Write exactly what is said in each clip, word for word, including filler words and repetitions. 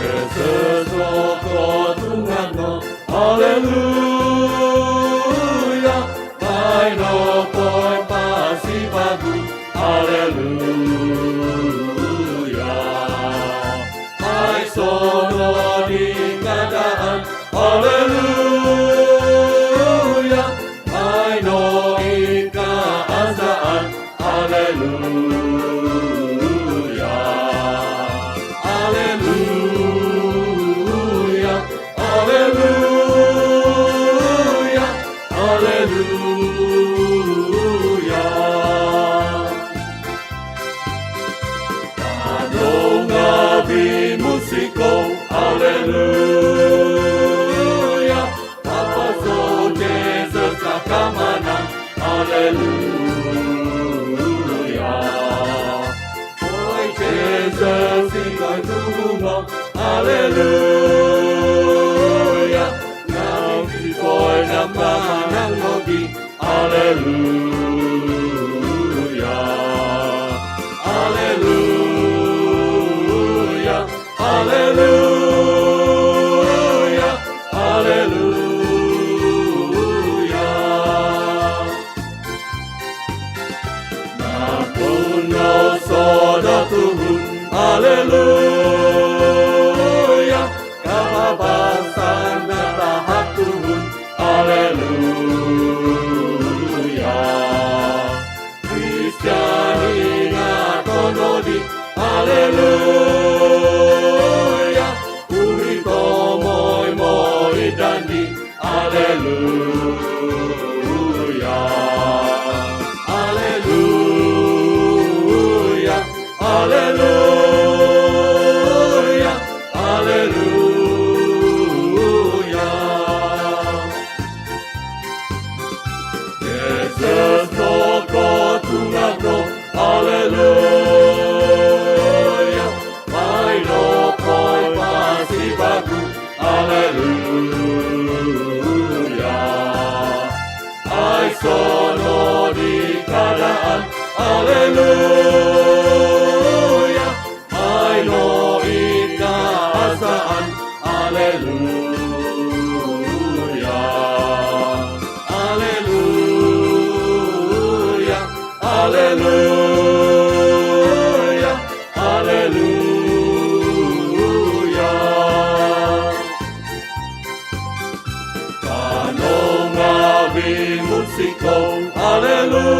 Yesus no kotungag no, haleluya. Maino poi pasibagu, haleluya. Aiso no di kadaan, haleluya. Maino i kaazaan, haleluya. Haleluya. Haleluya. Haleluya. Kanou ngaavi' musikou, haleluya. Apaso Jesus nakamanang, haleluya. Oi Jesus, ingkoi tuhungo, haleluya. Nangkikoi nakamanang nogi, haleluya. Haleluya. Haleluya, haleluya. Napuno sodo tuhun, haleluya. Kababasan natahak tuhun, haleluya. Kristian ingaton no di, haleluya. Uli tomoimo i dandi, haleluya. Haleluya. Haleluya. Haleluya. Jesus no kotungag no, haleluya. Maino poi pasibagu, haleluya. Aiso no di kadaan, haleluya. Maino i kaazaan, haleluya. Haleluya. Haleluya. Haleluya. Kanou ngaavi' musikou, haleluya.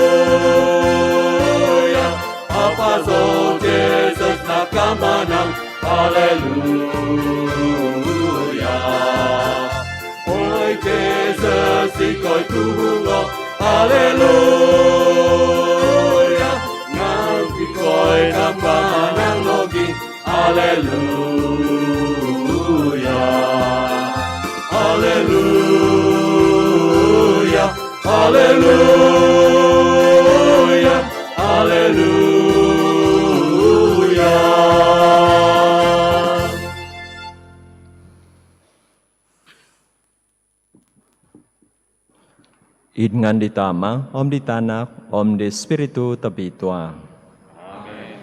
Apaso Jesus nakamanang, haleluya. Oi Jesus, ingkoi tuhungo, haleluya. Nangkikoi nakamanang nogi, haleluya. Haleluya. Haleluya. Haleluya. Id ngaan di Tama, om di Tanak, om di Spiritu Tobitua. Amen.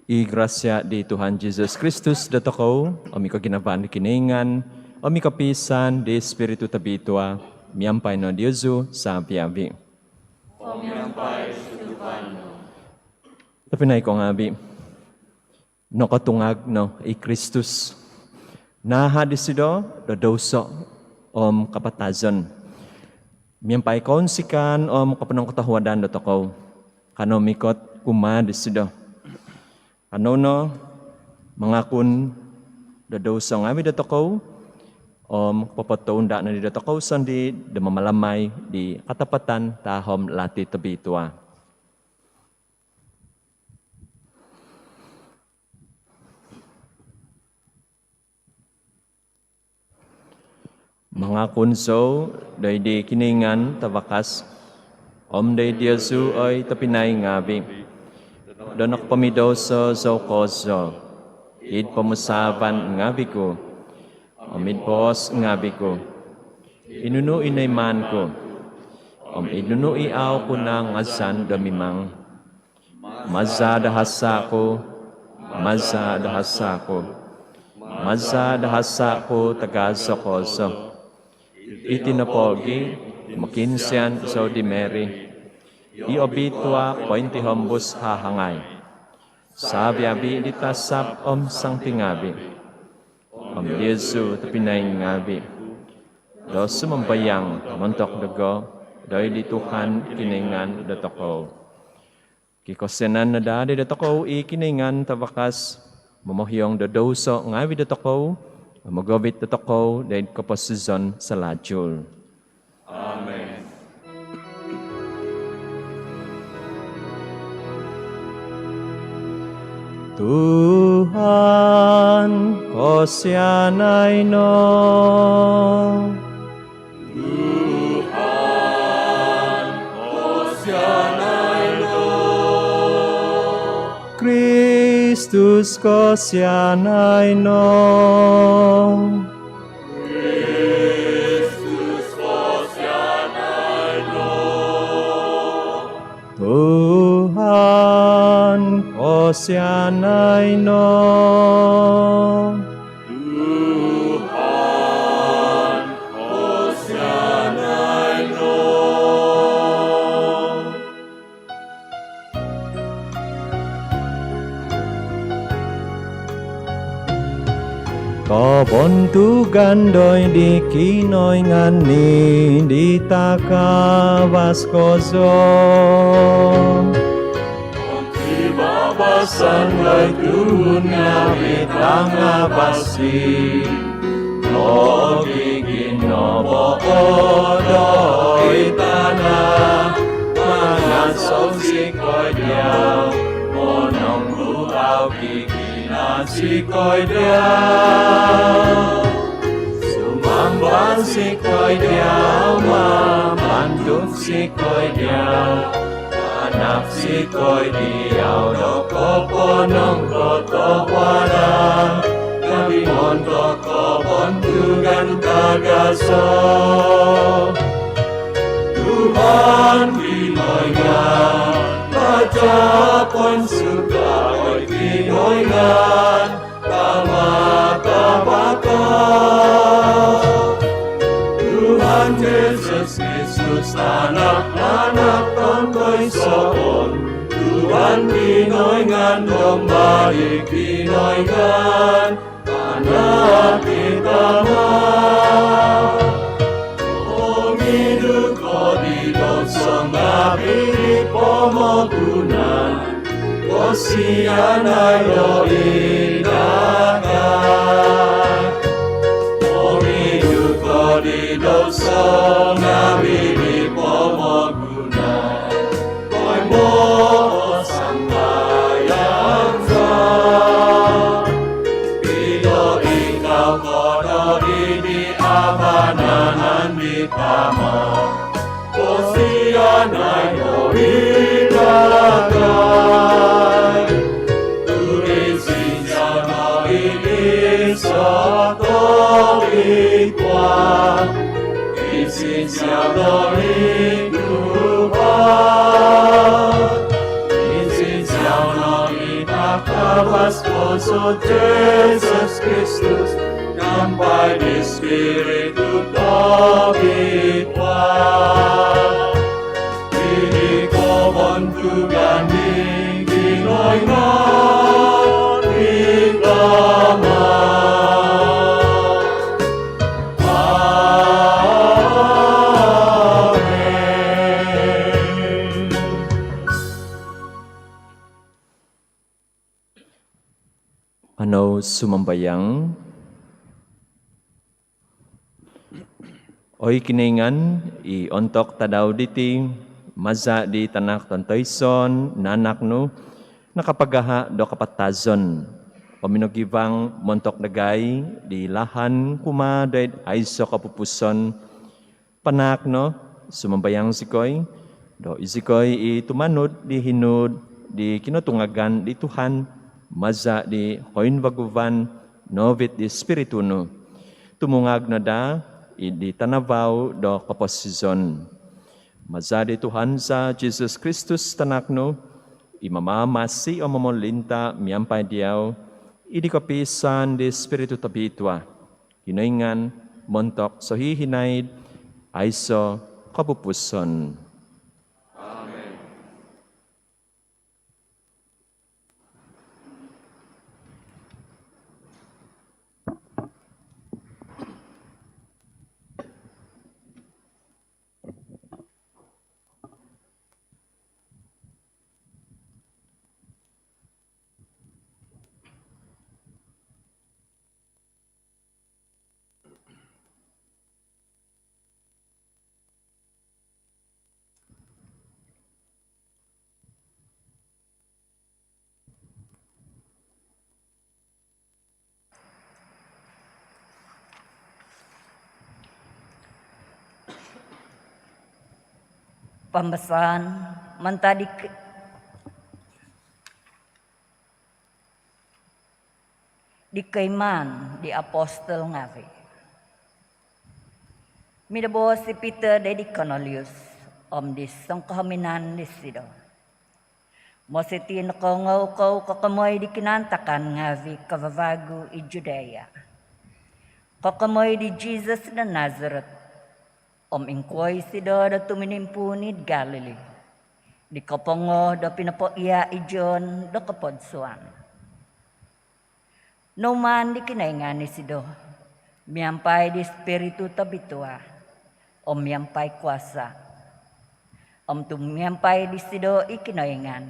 I grasia di Tuhan Jesus Kristus dotokou, om i koginavaan di Kinoingan, om i kopiisaan di Spiritu Tobitua, miampai no diozu savi-avi. Om miampai sunduvan nu. Tobpinai ko ngaavi', nokotungag no i Kristus. Naaha' disido do douso om kapatazon. Miampai kounsikaan om koponongkotohuadan dotokou, kanou mikot kumaa disido. Kanou no mangakun do douso ngaavi' dotokou, om popotounda' nodi dotokou sondii' do mamalamai di katapatan tahom lati tobitua. Mangakun zou doid di Kinoingan Tavakas, om doid diozu oi tobpinai ngaavi', do nokopomidouso zou kozo, id pomusaavan ngaavi' ku, om id boos ngaavi' ku, i nunu i noimaan ku, om i nunu i au' ku nangazan do mimang. Maza' do hasa' ku, maza' do hasa' ku, maza' do hasa' ku tagazo kozo. Iti nopogi' mokiinsian zou di Mary i obitua pointihombus hahangai, sabi-abi' di tasab om santo ngaavi', om diozu tobpinai ngaavi', do sumambayang montok dogo doid di Tuhan Kinoingan dotokou. Kikosianan no daa dotokou i Kinoingan Tavakas, momohiong do douso ngaavi' dotokou, om mogovit dotokou doid koposizon salalu. Amen. Tuhan, kosianai no. Tuhan, kosianai no. Kristus, kosianai no. Kristus, kosianai no. Tuhan, kosianai no. Tuhan, kosianai no. Kobontugan doid di Kinoingan id di takavas kozo. Kibabaasan doid tuhun ngaavi' tangavasi, mogiginavaan doid tana'. Mangazou zikoi diau, monongkuvau giginavaan zikoi diau. Sumamba zikoi diau, mamantug zikoi diau. Manahak zikoi diau do koponongkotohuadan ngaavi' montok kobontugan tagazo. Tuhan Kinoingan, raja poinsuka, oi Kinoingan, Tama tavakas. Tuhan Jesus Kristus, Tanak, Tanak tontoisoon, Tuhan Kinoingan, Domba di Kinoingan, Tanak di Tama. Mongidu ko di douso ngaavi' di pomogunan, kosianai no id dagai. Mongidu ko di douso ngaavi' di pomogunan, poimboo sambayang za. Pidoli ikau ko doid di vanan di Tama, kosianai no id dagai. Tu' iisido no i iso' tovituan, iisido no i Tuhan, iisido no i takavas kozo, Jesus Kristus, miampai di Spiritu Tobitua. Id kobontugan di Kinoingan i Tama. Amen. Kanou sumambayang. Oi Kinoingan, i ontok tadau diti, maza' di Tanak tontoiso nu, Tanak nu, nakapagaha' do kapatazon om minogivang montok dagai di lahan kumaa doid aiso' kopupusan, panaak no, sumambayang zikoi, do izikoi i tumanud di hinuud di kinotungagan di Tuhan, maza' di koinvaguvan noovit di Spiritu nu, tumungag no daa id di tanavau do koposizon. Maza' di Tuhan za Jesus Kristus, Tanak nu, i mamamasi om momolinta' miampai diau, Id kopiisaan di Spiritu Tobitua, Kinoingan montok sohihinaid aiso kopupuson. Pambasaan mantad di ke-, di Koimaan di Apostol ngavi. Minoboos i Pitor doid di Kornelius om di songkohominan disido: Mositi nokoongou kou kokomoi di kinaantakan ngavi kavavagu id Judea, kokomoi di Jisus do Nazaret, om ingkuo isido do tuminimpuun id Galili, di kopongo do pinopoia i John do kopodsuan. Noumaan di Kinoingan isido miampai di Spiritu Tobitua om miampai kuasa. Om tu miampai disido i Kinoingan,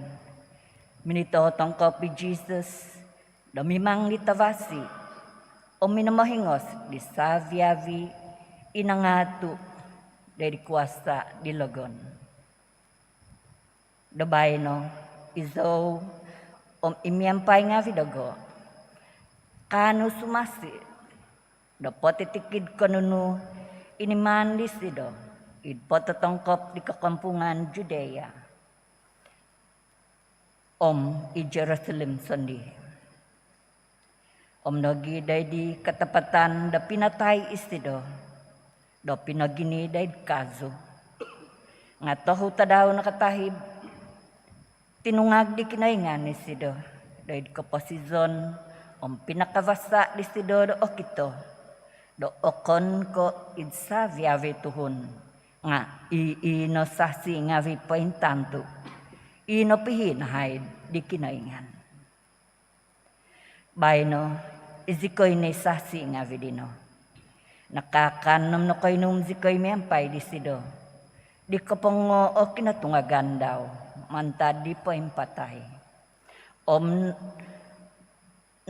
minitotongkop i Jisus do mimang di tavasi om minomohingos di savi-avi i nangaatu doid kuasa di logon. Do baino, izou om i miampai ngavi dogo kaanu sumasi do potitikid ko nunu i nimaan disido id pototongkop di kokompungan Judea om i Jerusalem sondii. Om nogi doid di katapatan do pinatai isido do pinogini doid kazu. Nga tohu tadau nakatahib, tinungag di Kinoingan isido doid koposizon om pinakavasa disido do okito do okon ko id savi-avi tuhun, nga i ino sasi ngavi pointantu i nopihi nahaid di Kinoingan. Baino, izikoi no i sasi ngavi dino. Nakaakan om nokoinum zikoi miampai disido di kopongo o kinotungagan dau mantad di poimpatai. Om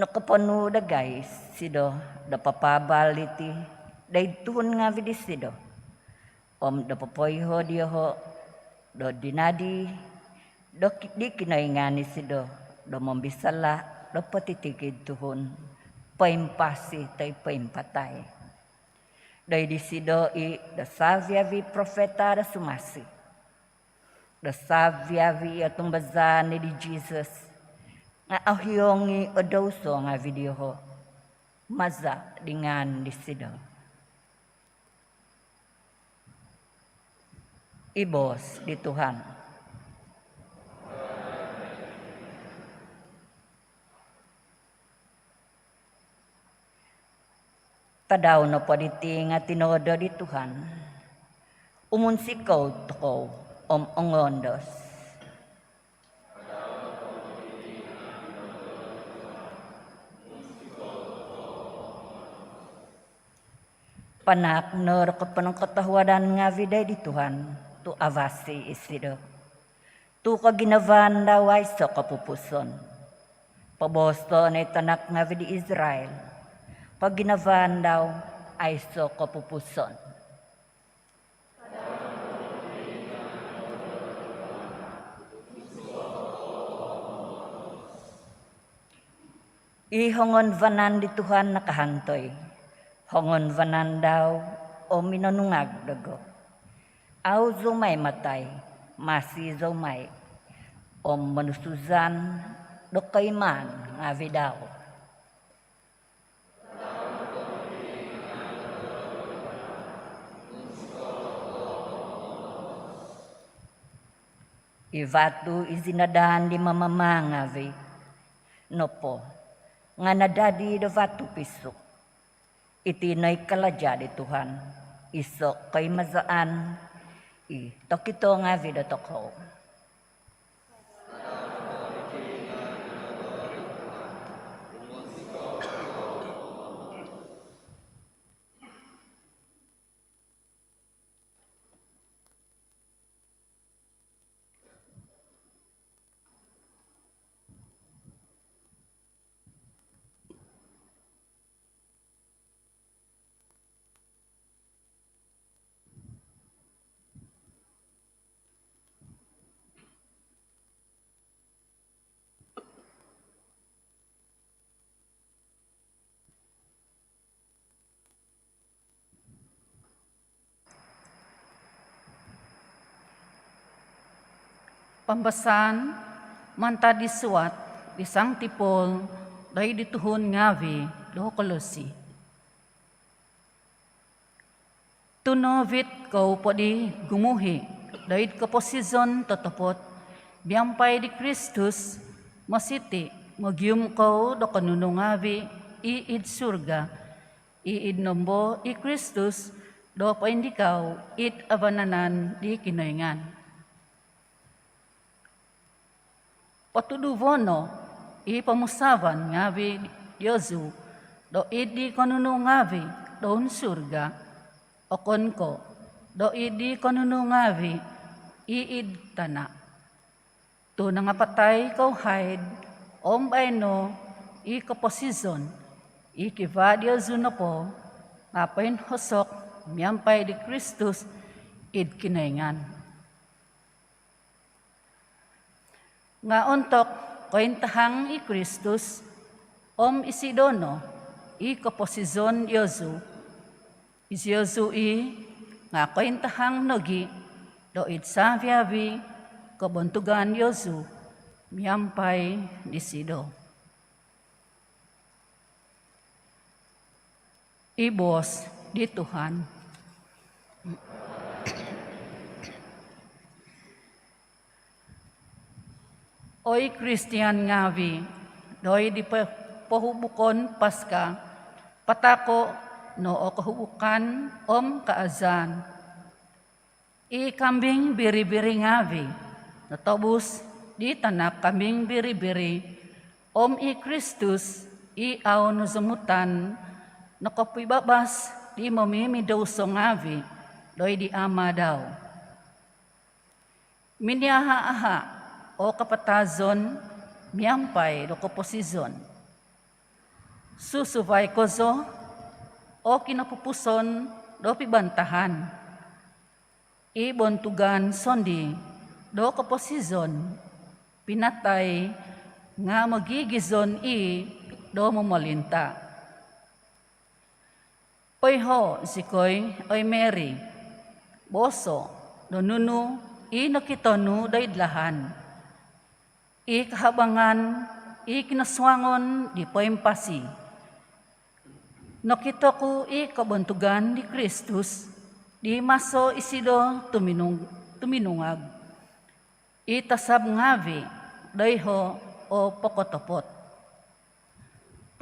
nokoponuu dagai isido do papaabal diti doid tuhun ngavi disido, om do popoiho dioho do dinadi do ki-, di Kinoingan isido do mombisala do potitikid tuhun, poimpasi toi poimpatai. Doid disido i do savi-avi profeta do sumasi, do savi-avi i otumbazaan di Jisus, nga ohiongi o douso ngavi dioho maza di ngaan disido. I boos di Tuhan. Tadau nopo diti nga tinoodo di Tuhan. Umunsikou tokou om ongoondos. Panaak no do koponongkotohuadan ngavi doid di Tuhan, tu avasi isido. Tu koginavaan dau aiso kopupuson. Pobooso no i tanak ngavi di Israel, koginavaan dau aiso kopupuson. I hongon vanan di Tuhan nakahantoi, hongon vanan dau o minonungag dogo. Au zou mai matai, masi zou mai, om monusuzan do koimaan ngavi dau. I vatu i zinadaan di mamamang ngavi nopo nga nadadi do vatu pisuk. Iti no i kalaja di Tuhan, iso koimazaan i tokito ngaavi dotokou. Pambasaan mantad di suat di Sangti Paul doid di tuhun ngaavi do Kolosi. Tu noovit kou po di gumuhi doid koposizon totopot miampai di Kristus, mositi mogium kou do konunu ngaavi i id surga, i id nombo i Kristus do poindikau id vanan di Kinoingan. Potuduvo no i pomusaavan ngaavi diozu doid di konunu ngaavi doun surga, okon ko doid di konunu ngaavi i id tana. Tu nangapatai kou haid, om baino i koposizon i kivaa diozu nopo nga poinhosok miampai di Kristus id Kinoingan. Nga ontok kointahang i Kristus, om isido no i koposizon diozu, iziozu i nga kointahang nogi doid savi-avi kobontugan diozu miampai disido. I boos di Tuhan. Oi Kristian ngaavi, doid di po- pohubukon Paska, patako no o kohubukan om kaazaan. I kambing biri-biri ngaavi notobus di tanak kambing biri-biri, om i Kristus i au nozomutan nokopibabas di momimidouso ngaavi doid di Ama dau. Miniaha-aha o kapatazon miampai do koposizon. Susuvai kozo o kinopupuson do pibantahan. I bontugan sondii do koposizon pinatai nga mogigizon i do momolinta. Poiho zikoi, oi Mary, boso do nunu i nokito nu doid lahan, i kahabangan i kinosuangon di poimpasi. Nokito ku i kobontugan di Kristus di maso isido tuminung- tuminungag. I tasab ngaavi doiho o pokotopot.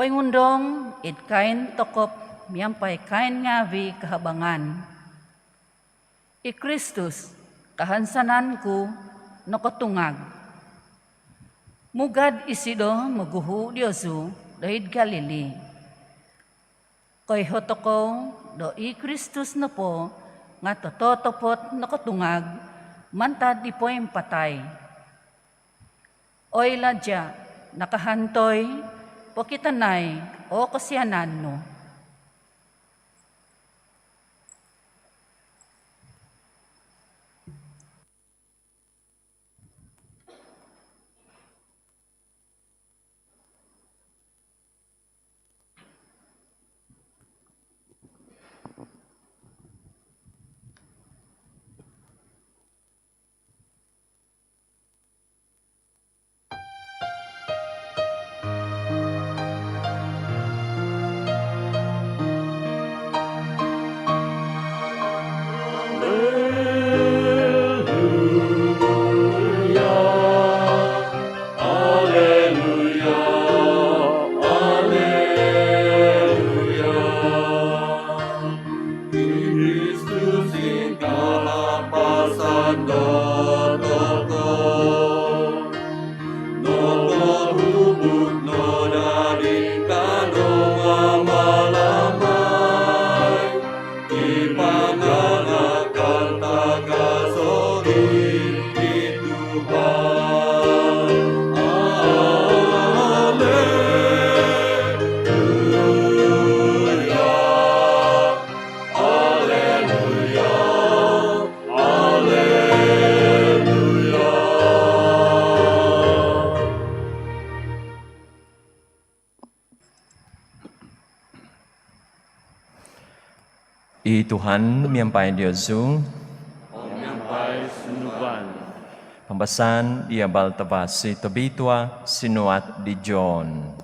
Poingundong id kain tokop miampai kain ngaavi kahabangan. I Kristus kahansanan ku nokotungag. Mugad isido moguhu diozu doid Galili. Koiho tokou do i Kristus nopo nga tototopot nokotungag mantad di poimpatai. Oi laja, nakahantoi, pokitanai o kosianan nu. I Tuhan miampai diozu. Om miampai sunduvan. Pambasaan di Abal Tavasi tobitua sinuat di John.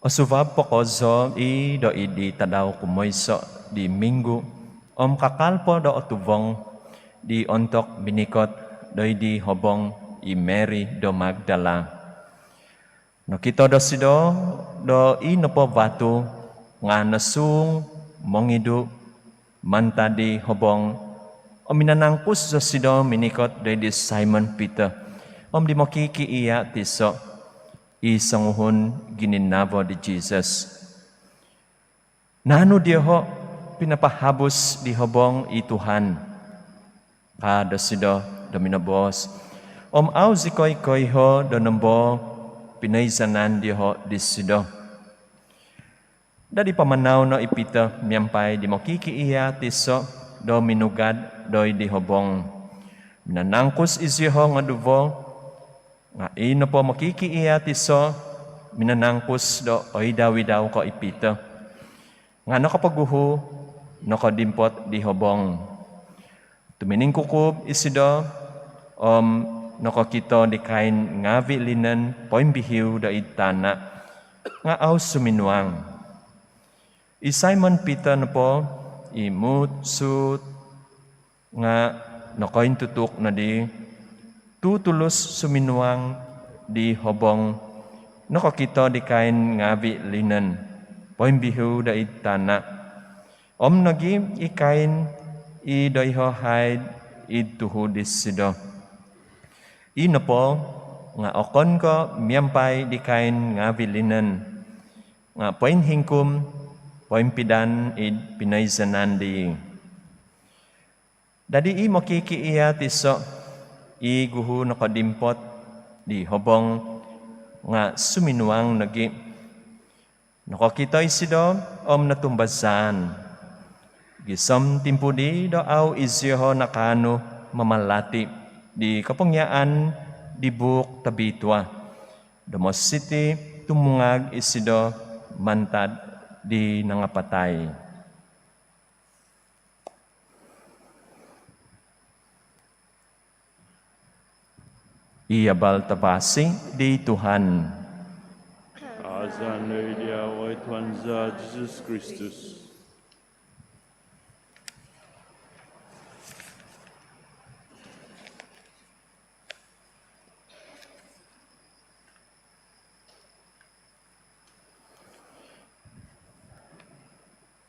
Osuvab po kozo i' do id di tadau kumoiso' di minggu, om kakal po do otuvong di ontok minikot do id di hobong i Mary do Magdala. Nokito dosido do i nopo vatu nga' nosuung mongidu' mantad di hobong, om minanangkus dosido minikot do id di Simon Peter om di mokikiiya' tiso', i songuhun gininavo di Jisus. Naanu dioho' pinapahabus di hobong i Tuhan? Ka dosido do minoboos, om au' zikoi koiho' do nombo pinoizanan dioho' disido. Dadi pamanau no i Peter miampai di mokikiiya' tiso' do minugad do id di hobong. Minanangkus iziho' ngoduvo, nga' i nopo mokikiiya' tiso' minanangkus do oidaw-idaw ko' i Peter. Nga' nokopoguhu, nokodimpot di hobong. Tuminingkukub isido om nokokito di kain ngaavi' linen poimbihiu do id tana', nga' au' suminuang. I Simon Peter nopo, i muut-suut nga' nokointutuk nodi, tutulus suminuang di hobong, nokokito di kain ngaavi' linen poimbihiu do id tana', om nogi' i kain i doiho haid id tuhu' disido. I nopo nga' okon ko' miampai di kain ngaavi' linen, nga' poinhingkum poimpidan id pinoizanan dii. Dadi i mokikiiya' tiso', i guhu nokodimpot di hobong, nga' suminuang nogi'. Nokokito isido om notumbazaan. Gisom timpu dii do au' iziho' nakaanu mamalati' di kopongiaan di buuk tobitua do mositi tumungag isido mantad di nangapatai. I Abal Tavasi di Tuhan. Azan no dia, oi Tuhan za Jisus Kristus.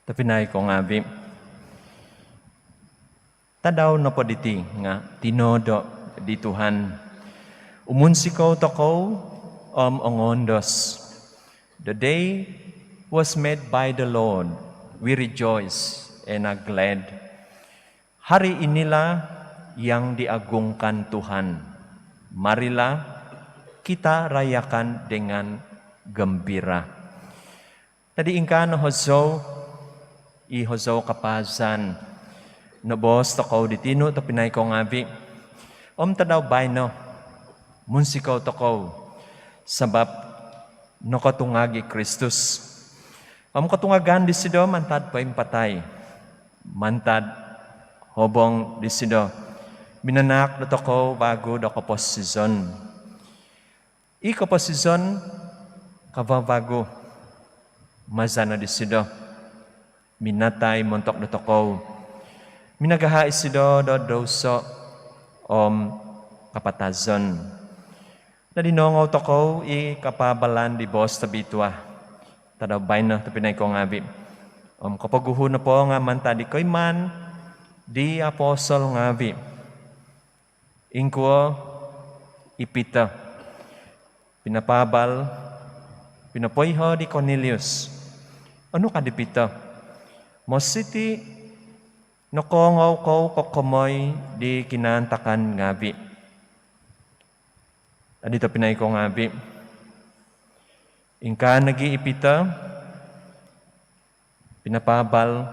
Tobpinai ko ngaavi', tadau nopo diti nga' tinoodo' di Tuhan. Umunsikou tokou om ongoondos. The day was made by the Lord, we rejoice and are glad. Hari inilah yang diagungkan Tuhan. Marilah kita rayakan dengan gembira. Dadi ingkaa no hozou, i hozou kapaazan, noboos tokou di tinu tobpinai ko ngaavi'. Om tadau baino, munsikou tokou, sabap nokotungag i Kristus. Om kotungagan disido mantad poimpatai, mantad hobong disido, minanaak dotokou vagu do koposizon. I koposizon kavavagu, maza' no disido minatai montok dotokou. Minagaha' isido do douso om kapatazon. Dadi noongou tokou i kapaabalan di boos tobitua tadau baino tobpinai ko ngaavi'. Om kopoguhu nopo nga' mantad di koimaan di apostol ngaavi'. Ingkuo i Peter? Pinapaabal, pinopoiho di Kornelius. Onu ka di Peter? Mositi' nokoongou kou kokomoi di kinaantakan ngaavi'. Adi tobpinai kou ngaavi', ingkaa nogi' i Pitor pinapaabal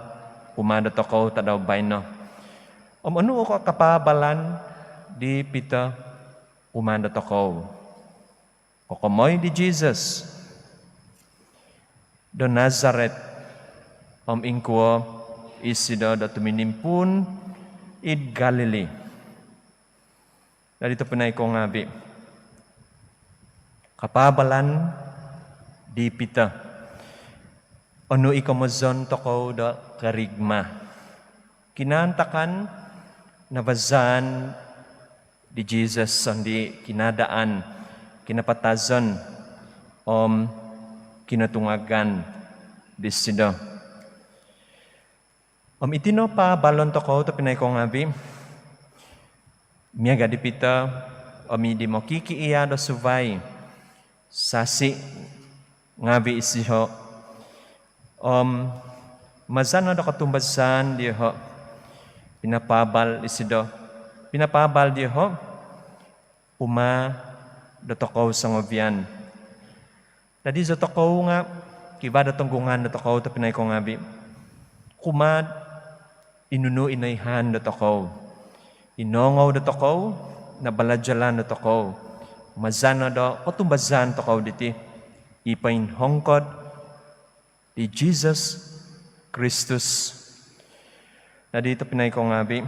kumaa dotokou tadau baino'. Om onu o kapaabalan di Pitor kumaa dotokou? Kokomoi di Jisus do Nazaret, om ingkuo isido do tuminimpuun id Galili. Dadi tobpinai kou ngaavi', kapaabalan di Pitor, onu i komozon tokou do kerigma? Kinaantakan, nabazaan di Jisus sondii' kinaadaan, kinapatazon om kinotungagan disido. Om iti no paabalon tokou tobpinai kou ngaavi', miaga' di Pitor om i di mokikiia' do suvai, sasi' ngaavi' isido. Om maza' no do kotumbazaan dioho', pinapaabal isido, pinapaabal dioho' kumaa dotokou songovian. Dadi zotokou nga' kivaa do tonggungan dotokou tobpinai kou ngaavi', kumaa'd i nunu i noihaan dotokou, i noongou dotokou, nabalajalan dotokou, maza' no do kotumbazaan tokou diti, i poinhongkod di Jisus Kristus. Dadi tobpinai kou ngaavi',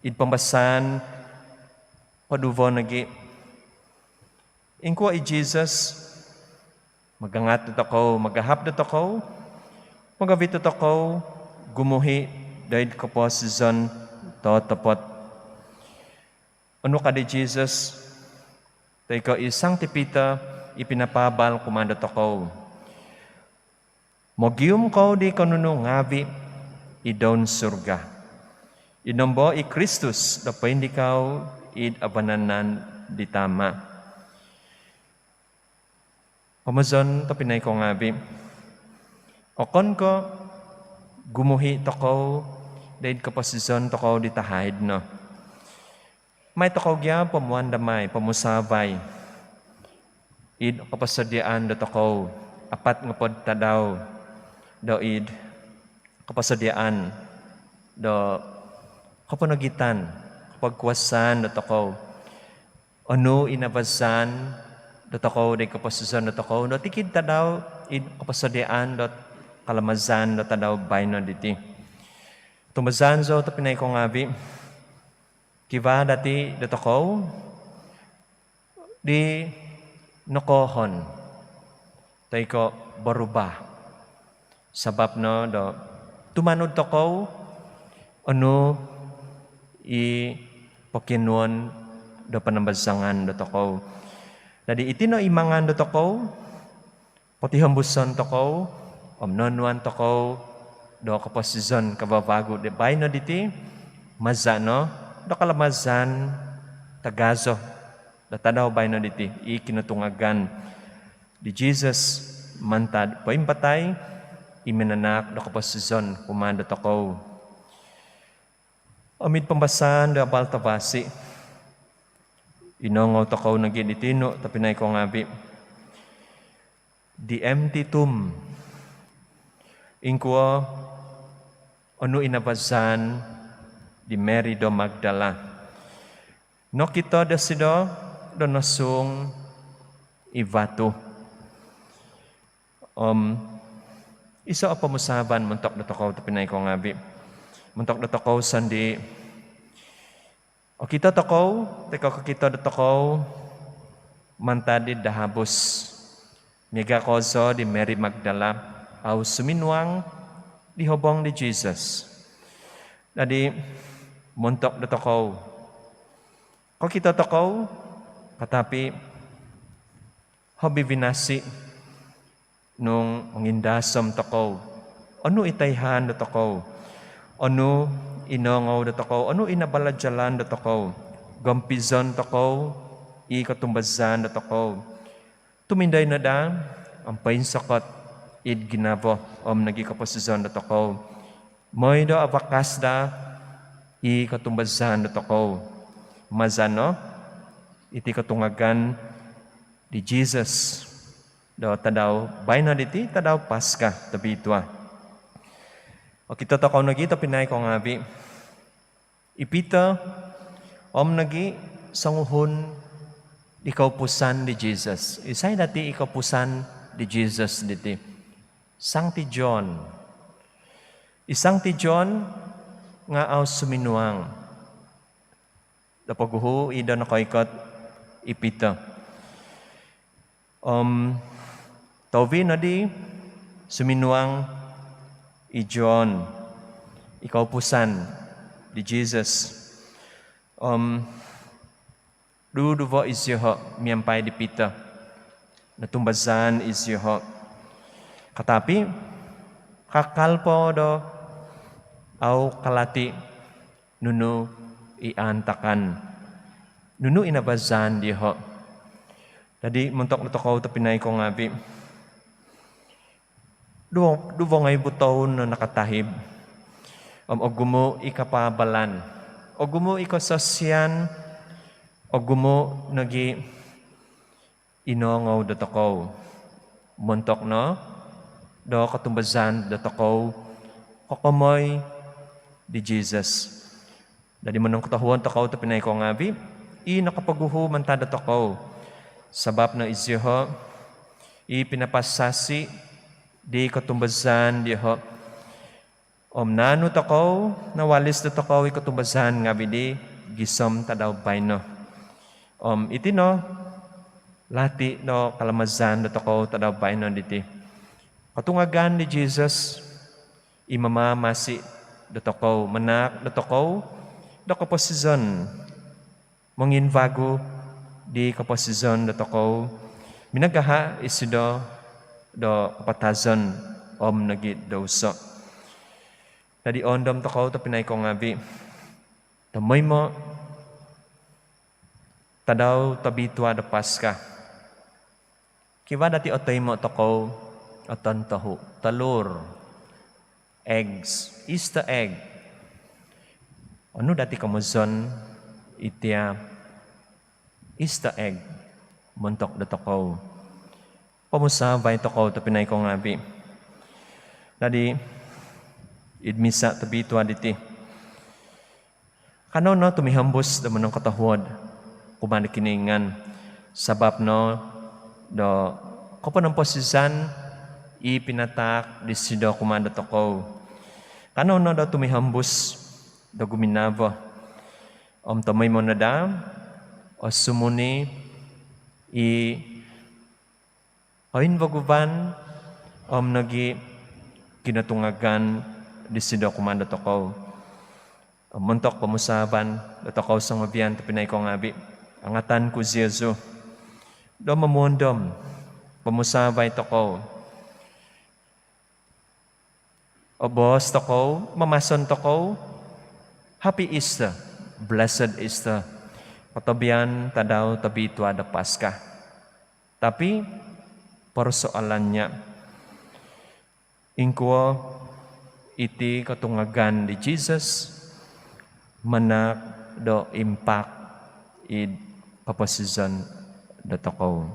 id pambasaan koduvo nogi', ingkuo i Jisus magangat dotokou, magahap dotokou, mogovit dotokou gumuhi' doid koposizon totopot. Onu ka di Jisus toi ko' i Sangti Pitor i pinapaabal kumaa dotokou? Mogium kou di konunu ngaavi' id doun surga, i nombo i Kristus do poindikau id vananan di Tama'. Komozon tobpinai kou ngaavi', okon ko' gumuhi' tokou doid koposizon tokou di tahaid no. Mai tokou gia pomuandamai, pomusaavai id koposodiaan dotokou apat ngopod tadau do id koposodiaan do koponogitan, kopogkuasaan dotokou. Onu i nabazaan dotokou doid koposizon dotokou do tikid tadau id koposodiaan do kalamazan do tadau baino' diti? Tumbazaan zou tobpinai kou ngaavi', kivaa dati' dotokou di nokoohon toi ko' borubah. Sabap no do tumanud tokou onu i pokionuon do panambazangan dotokou. Dadi' iti no i mangan dotokou, potihombuson tokou om noonuan tokou do koposizon kavavagu di baino' diti, maza' no do kalamazan tagazo do tadau baino' diti, i kinotungagan di Jisus mantad poimpatai, i minanahak do koposizon kumaa dotokou. Om id pambasaan do abal tavasi', inoongou tokou nogi' diti no tobpinai kou ngaavi', the empty tomb. Ingkuo onu i nabazaan di Mary do Magdala? Nokito dosido do nosuung i vatu. Om iso' o pomusaavan montok dotokou tobpinai kou ngaavi', montok dotokou sondii'. Okito tokou toi ko' kokito dotokou mantad id dahabus, miaga' kozo di Mary Magdala, au suminuang di hobong di Jisus. Dadi' montok dotokou, kokito tokou, katapi' hobi vinasi' nung mongindaasom tokou. Onu i toihaan dotokou? Onu i noongou dotokou? Onu i nabalajalan dotokou? Gompizon tokou i kotumbazaan dotokou. Tumindoi no daa om poinsokot id ginavo om nogi koposizon dotokou. Moi do avakas daa i kotumbazaan dotokou. Maza' no iti kotungagan di Jesus do tadau baino diti, tadau Paska tobitua. Okito tokou nogi tobpinai kou ngaavi', i Pitor om nogi songuhun di koupusan di Jesus. Isai dati i koupusan di Jesus diti? Sangti John. I Sangti John nga' au suminuang do poguhu i' do nokoikot i Pitor. Om tohuvi nodi suminuang i John, i koupusan di Jesus. Om duduvo isioho' miampai di Pitor. Notumbazaan isioho'. Katapi kakal po do au kalati nunu i aantakan, nunu i nabazaan dioho'. Dadi' montok dotokou tobpinai kou ngaavi', duvo, duvo ngoibu toun no nakatahib. Om ogumu' i kapaabalan, ogumu' i kososian, ogumu' nogi' i noongou dotokou. Montok no do kotumbazaan dotokou kokomoi di Jesus. Dadi' monongkotohuod tokou tobpinai kou ngaavi', i nokopoguhu mantad dotokou. Sabap no isioho' i pinapasasi' di kotumbazaan dioho'. Om naanu tokou, nawalis dotokou i kotumbazaan ngaavi' di gisom tadau baino. Om iti no lati do kalamazan dotokou tadau baino diti. Kotungagan di Jesus i mamamasi' dotokou, manaak dotokou do koposizon monginvagu di koposizon dotokou, minagaha' isido do kapatazon om nogi' douso. Dadi' oondom tokou tobpinai kou ngaavi', tomoimo' tadau tobitua do Paska. Kivaa dati' otoimo' tokou o tontohu', telur, eggs, Easter egg. Onu dati' komozon itia Easter egg montok dotokou? Pomusaavai tokou tobpinai kou ngaavi'. Dadi' id misa tobitua diti, kanou no tumihombus do monongkotohuod kumaa do Kinoingan sabap no do koponomposizan i pinataak disido kumaa dotokou. Kanou no do tumihombus do guminavo om tomoimo' no daa o sumuni i koinvaguvan om nogi' kinotungagan disido kumaa dotokou. Om montok pomusaavan dotokou songovian tobpinai kou ngaavi', angatan ku iziozu do momuondom, pomusaavai tokou. Oboos tokou, mamason tokou, Happy Easter, Blessed Easter, kotobian tadau tobitua do Paska. Tapi persoalannya, ingkuo iti kotungagan di Jesus manaak do impact id koposizon dotokou?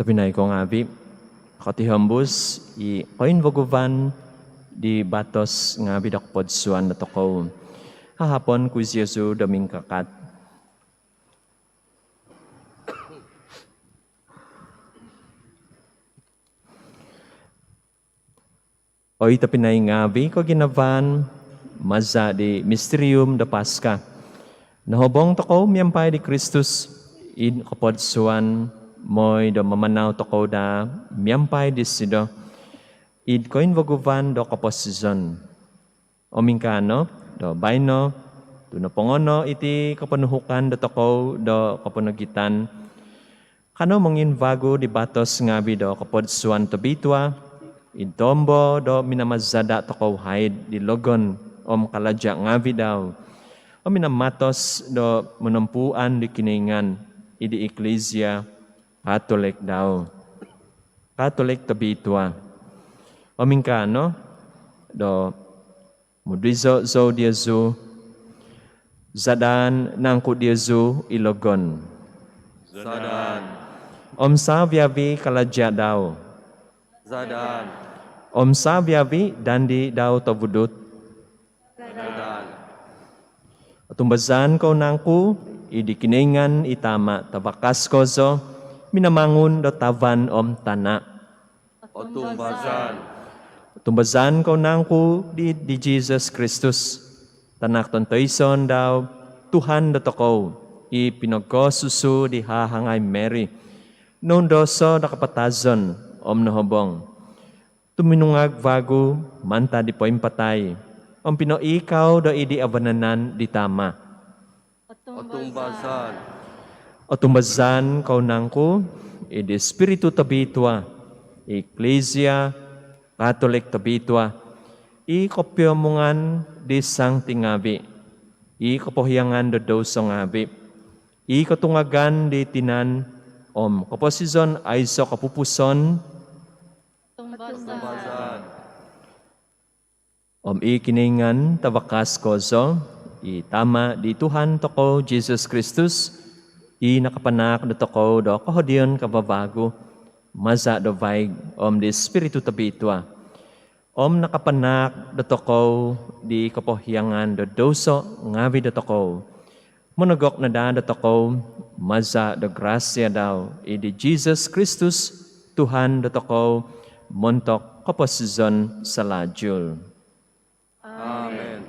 Tobpinai kou ngaavi', kotihombus i koinvaguvan di batos ngaavi' do kopodsuan dotokou. Hahapon ku iziozu do mingkakat. Oi tobpinai ngaavi' koginavaan, maza' di mistirium do Paska, nohobong tokou miampai di Kristus id kopodsuan, moi do mamanau tokou daa miampai disido id koinvaguvan do koposizon. Om ingkaa no do baino, tu' nopongo no iti koponuhukan dotokou do koponogitan, kanou monginvagu di batos ngaavi' do kopodsuan tobitua, id tombo do minamazada' tokou haid di logon om kalaja' ngaavi' dau, om minamatos do monompuan di Kinoingan id di Iklisia Katolik dau, Katolik tobitua. Om ingkaa no do mudizo zou diozu, zadaan nangku diozu i logon? Zadaan. Om savi-avi kalaja' dau? Zadaan. Om savi-avi dandi dau tovudut? Zadaan. Otumbazaan kou nangku i di Kinoingan i Tama' tavakas kozo, minamangun do tavan om tana'? Otumbazaan. Otumbazaan kou nangku di, di Jisus Kristus, Tanak tontoison dau, Tuhan dotokou, i pinogosusu di hahangai Mary, noundoso do kapatazon om nohobong, tuminungag vagu mantad di poimpatai, om pinoiikau do id di avananan di Tama'? Otumbazaan. Otumbazaan kou nangku i di Spiritu Tobitua, Iklisia Katolik tobitua, i kopiomungan di santi ngaavi', i kopohiangan do douso ngaavi', i kotungagan di tinan om koposizon aiso' kopupuson? Otumbazaan. Om i Kinoingan tavakas kozo, i Tama' di Tuhan tokou Jisus Kristus, i nakapanaak dotokou do kohodion kavavagu, maza' do vaig om di Spiritu Tobitua, om nakapanaak dotokou di kopohiangan do douso ngaavi' dotokou, monogok no daa dotokou maza' do grasia dau i di Jisus Kristus, Tuhan dotokou, montok koposizon salalu. Amen.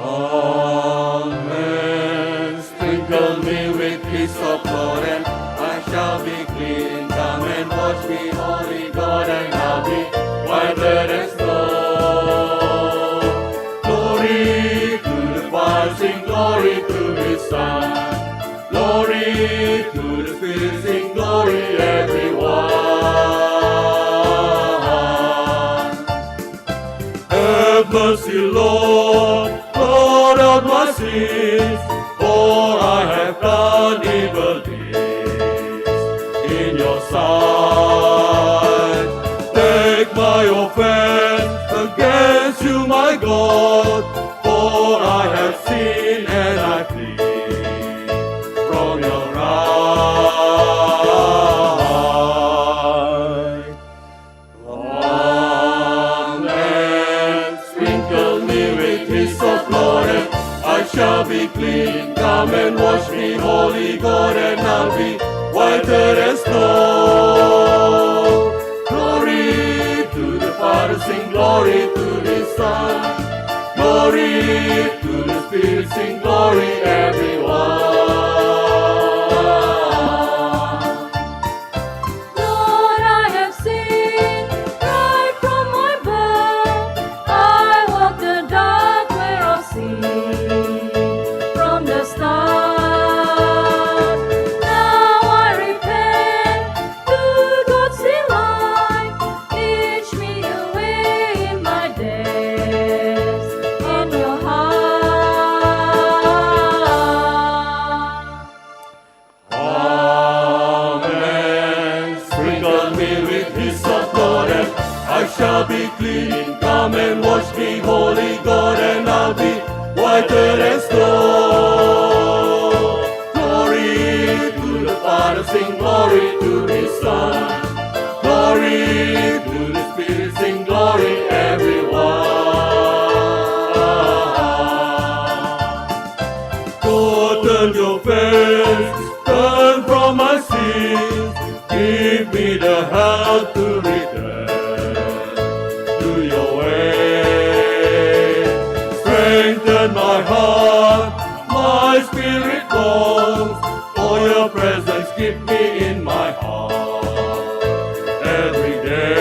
Come and sprinkle me with hyssop, Lord, and I shall be clean. Come and wash me, holy God, and I'll be whiter than snow. Glory to the Father, sing glory to the Son. Glory to the Spirit, sing glory, everyone. Have mercy, Lord, blot out my sins, for I have done evil deeds in your sight. Take my offense against you, my God, for I have sinned and I flee from your wrath. Come and sprinkle me with hyssop, Lord, and I shall be clean. Come and wash me, holy God, and I'll be whiter than snow. Glory to the Father, sing glory to the Son. Glory to the Spirit, sing glory, everyone. Lord, I have sinned right from my birth. I walked the dark way of sin from the start. Now I repent, good God, see light. Teach me your way in my days, in your heart. Sing glory to the Son. Glory to the Spirit. Sing glory, everyone. Go turn your face, turn from my sins. Give me the help to return to your way. Strengthen my heart, my spirit longs for your presence. Keep me in my heart every day.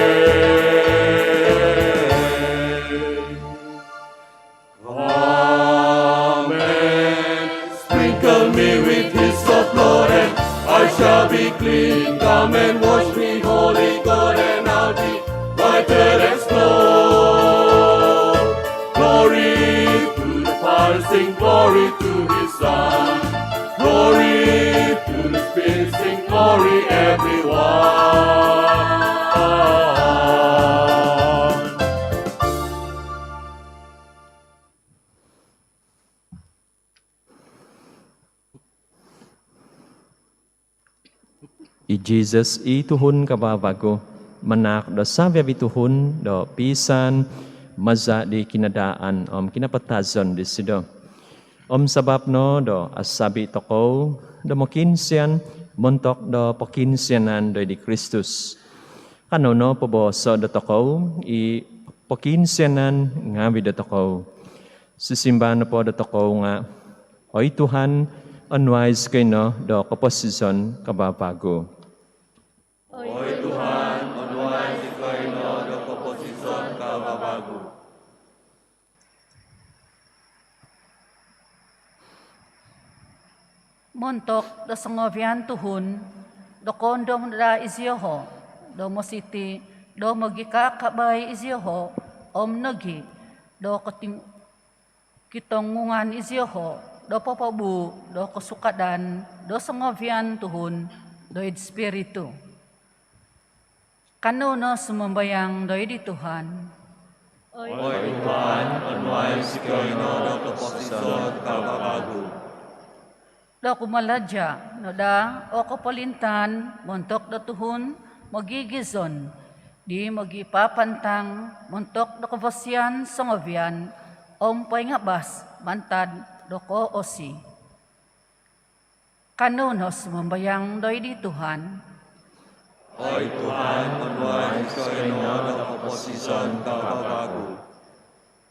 Come and sprinkle me with hyssop, Lord, and I shall be clean. Come and wash me, holy God, and I'll be whiter than snow. Glory to the Father, sing glory to his Son. Glory to the Spirit, sing glory, everyone. I Jesus i tuhun kavavagu, manaak do savi-avi tuhun do piisaan maza' di kinadaan om kinapatazon disido. Om sabap no do asavi tokou do mokiinsian montok do pokiinsianan do id di Kristus, kanou no pobooso' dotokou i pokiinsianan ngaavi' dotokou. Sisimbar nopo dotokou nga', "Oi Tuhan, onuai zikoi no do koposizon kavavagu." Oi Tuhan, onuai zikoi no do koposizon kavavagu. Montok do songovian tuhun do koondom daa izioho' do mositi' do mogikaakabai izioho' om nogi' do koting- kitongungan izioho' do popobuu' do kosukadan do songovian tuhun do id Spiritu. Kanou no sumambayang do id di Tuhan. Oi Tuhan, onuai zikoi no do koposizon kavavagu. Do kumalaja' no daa o kopolintaan montok do tuhun mogigizon di mogipapantang montok do kovosian songovian om poingabas mantad do koosi. Kanou no sumambayang do id di Tuhan. Oi Tuhan, onuai zikoi no do koposizon kavavagu.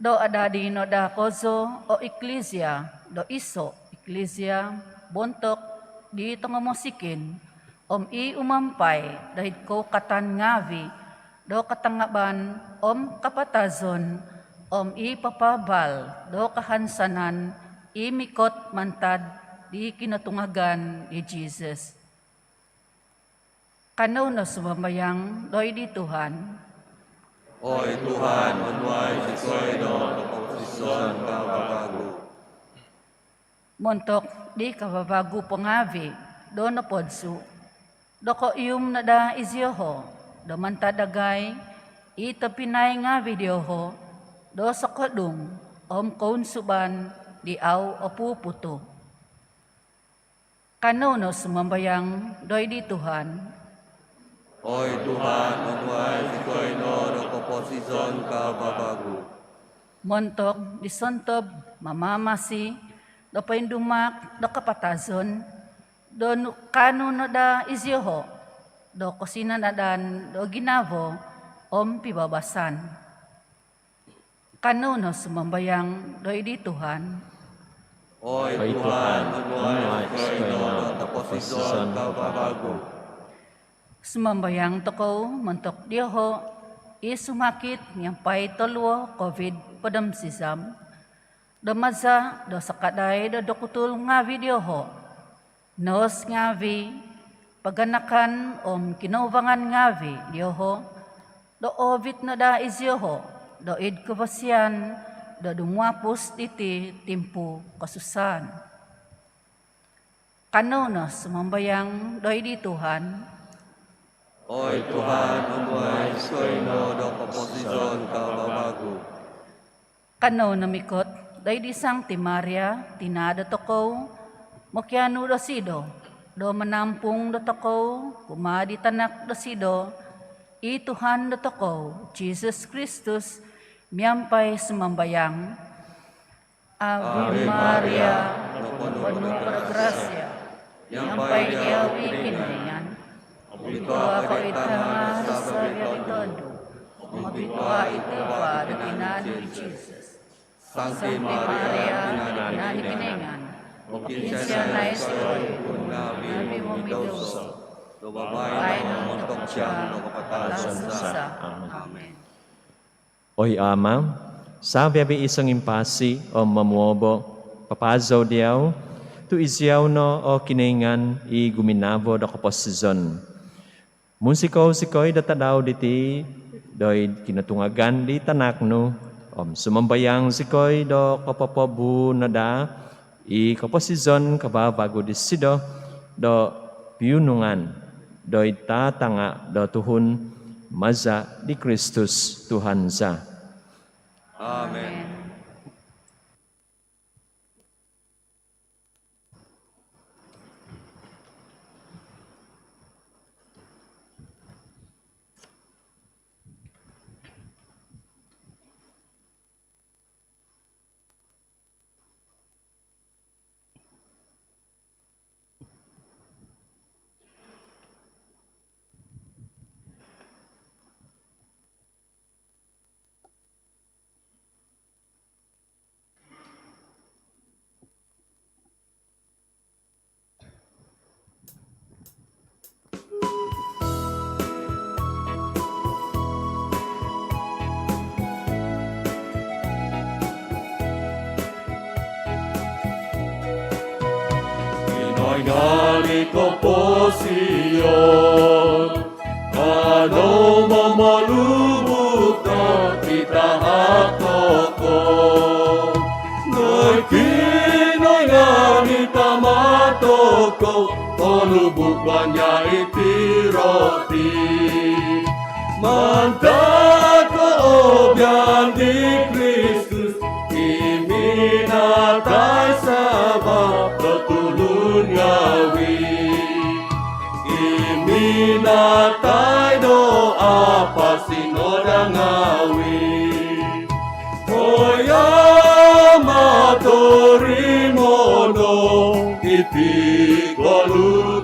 Do adadi no daa kozo o iklisia do iso' iklisia bontok di tongomosikin om i umampai do id koukatan ngaavi' do katangaban om kapatazon om i papaabal do kahansanan i mikot mantad di kinotungagan di Jesus. Kanou no sumambayang do id di Tuhan. Oi Tuhan, onuai zikoi no do koposizon kavavagu. Montok di kavavagu po ngaavi' do nopodsu' do koihum no daa izioho' do mantad dagai i tobpinai ngaavi' dioho' do sokodung om kounsuban di au opuputu. Kanou no sumambayang do id di Tuhan. Oi Tuhan, onuai zikoi no do koposizon kavavagu. Montok di sontob mamamasi do poindumak do kapatazon do nu- kaanu no daa izioho' do kosinanadan do ginavo om pibabasan. Kanou no sumambayang do id di Tuhan. Oi Tuhan, onuai zikoi no do koposizon kavavagu. Sumambayang tokou montok dioho' i sumakit miampai toluo' Covid hopod om sizam do maza' do sakadai do dokutul ngaavi' dioho', nos ngaavi', paganakan om kinouvangan ngaavi' dioho' do oovit no daa izioho' do id kovosian do dumuapus diti timpu kosusaan. Kanou no sumambayang do id di Tuhan. Oi Tuhan, onuai zikoi no do koposizon kavavagu. Kanou no mikot do id di Sangti Maria, tina' dotokou, mokianu dosido do manampung dotokou kumaa di tanak dosido, i Tuhan dotokou, Jisus Kristus, miampai sumambayang. Ave Maria, noponu ko do grasia, miampai diau i Kinoingan. Obitua ko id tanga' do savi-avi' tondu', om obitua i tua' do tinan nu i Jisus. Sangti Maria, tina' di Kinoingan, pokiinsianai zikoi tuhun ngaavi' momidouso, do baino om ontok jaam do kapatazon za. Amin. Oi Ama', savi-avi' i songimpasi om momuobo', papazou diau, tu' iziau no o Kinoingan i guminavo do koposizon. Munsikou zikoi do tadau diti doid kinotungagan di Tanak nu, om sumambayang zikoi do kopopobuun no daa i koposizon kavavagu disido do piunungan doid tatanga' do tuhun, maza' di Kristus Tuhan za. Amin. Kinoingan i koposion, kanou momolubuk do id tahak tokou. Oi Kinoingan i Tama tokou, polubukon Ia iti roti. Mantad koobian di Kristus, i minatai sabap do tuhun ngaavi', i minatai do apasi no daa ngaavi'. Oi Ama', torimono' iti kolubukan.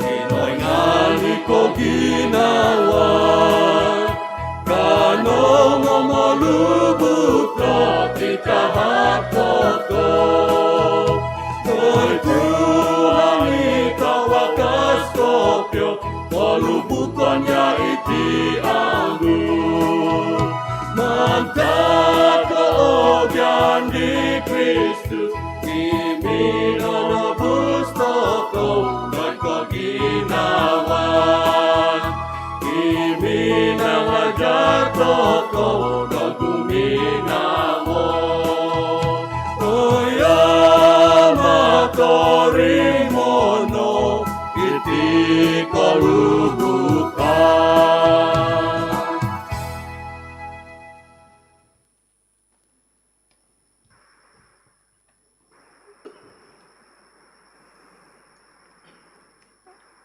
Kinoingan i koginavaan, kanou momolubuk do id tahak tokou. Oi Tuhan i tavakas kopio, polubukon Ia iti anggur. Mantad koobian di Kristus, i minolobus tokou doid koginavaan, i minangajar tokou do guminavo. Oi Ama', torimono' iti kolubukan.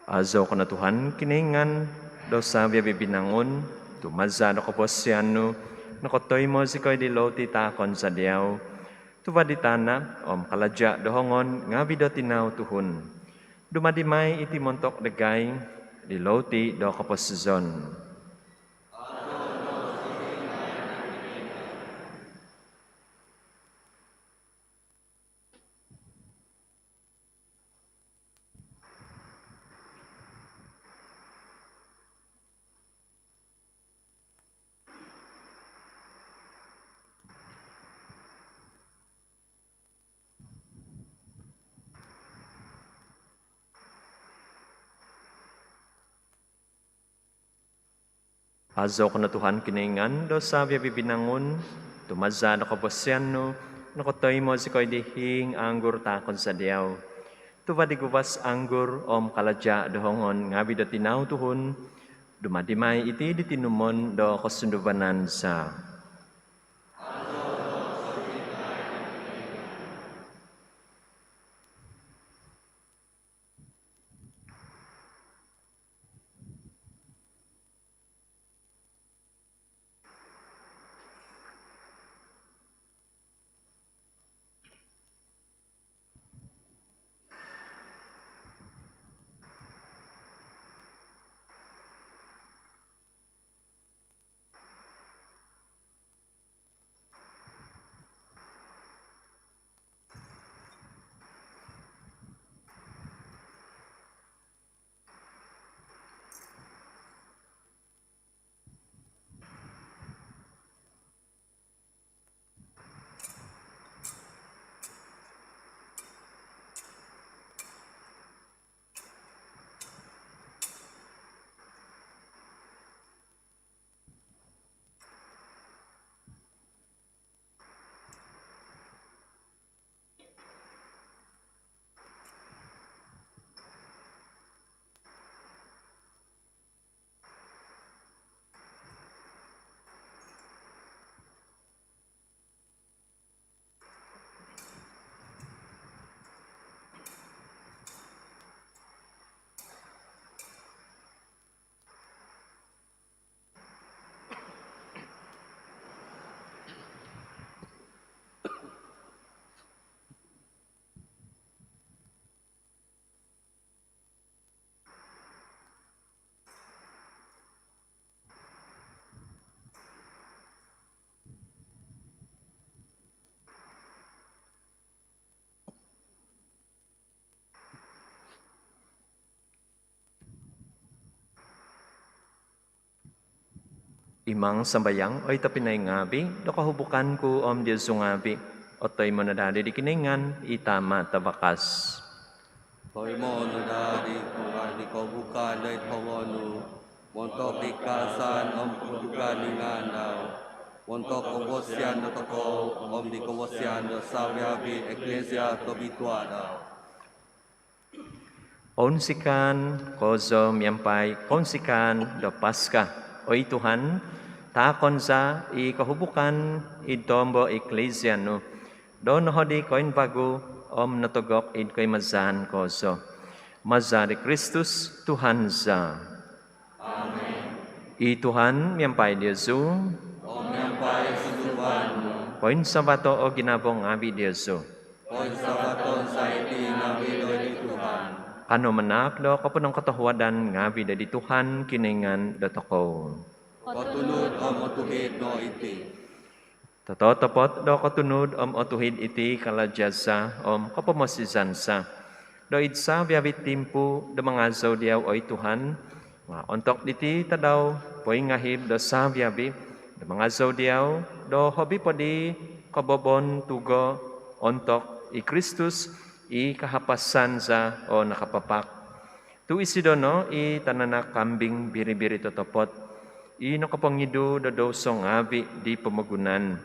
Azou ko no Tuhan Kinoingan do savi-avi' binangun, tu' maza' do koposizon nu nokotoimo zikoi di louti taakon za diau, tuva' di tana' om kalaja' do hongon ngaavi' do tinau tuhun. Dumadi mai iti montok dagai di louti do koposizon. Azou ko no Tuhan Kinoingan do savi-avi' binangun, tu' maza' do koposizon nu nokotoimo zikoi di hiing anggur taakon za diau, tuva' di guvas anggur om kalaja' do hongon ngaavi' do tinau tuhun. Dumadi mai iti di tinumon do kosunduvanan za. Imang sambayang, oi tobpinai ngaavi', do kohubukan ku om diozu ngaavi' otoimo no daa di Kinoingan i Tama' Tavakas. Toimo' no daa di Tuhan i kohubukan doid hongon nu, montok di kaazaan om kodudukan di ngaan dau, montok kavasian dotokou om di kavasian do saviavi' Eklesia tobitua dau. Ounsikaan kozo miampai kounsikaan do Paska, oi Tuhan, taakon za i kohubukan id tombo Eklesia nu, do nohodi koimbagu om notogok id koimazaan kozo. Maza di Kristus Tuhan za. Amen. I Tuhan miampai diozu. Om miampai sunduvan nu. Poinsavato' o ginavo ngaavi' diozu. Poinsavaton za iti ngaavi' doid Tuhan. Kanou manaak do koponongkotohuadan ngaavi' doid Tuhan Kinoingan dotokou. Kotunud om otuhid no iti. Tototopot do kotunud om otuhid iti kalaja' za om kopomosizan za, do id saviavi' timpu do mangazou diau, oi Tuhan, nga' ontok diti tadau poingahib do saviavi' do mangazou diau, do hobi po di kobobontugo' ontok i Kristus i kahapasan za o nakapapak. Tu' isido no i tananak kambing biri-biri totopot i nokopongidu do douso ngaavi' di pomogunan.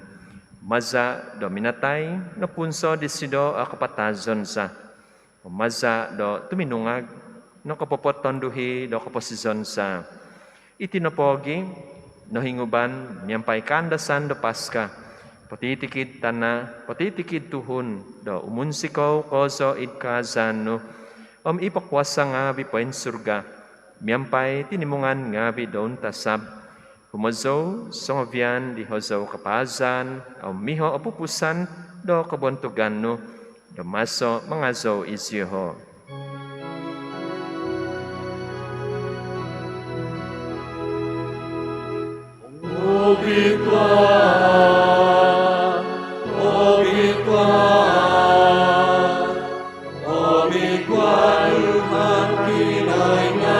Maza' do minatai, nopunso disido o kapatazon za. Maza' do tuminungag, nokopopotonduhi do koposizon za. Iti nopogi', nohinguban miampai kaandasan do Paska, potitikid tana', potitikid tuhun, do umunsikou kozo id kaazaan nu, om i pokuasa' ngaavi' poinsurga, miampai tinimungan ngaavi' do untasab, humozou songovian di hozou kapaazan, om miho' opupusan do kobontugan nu, do maso mangazou iziho'. Obitua, obitua, obitua Tuhan Kinoingan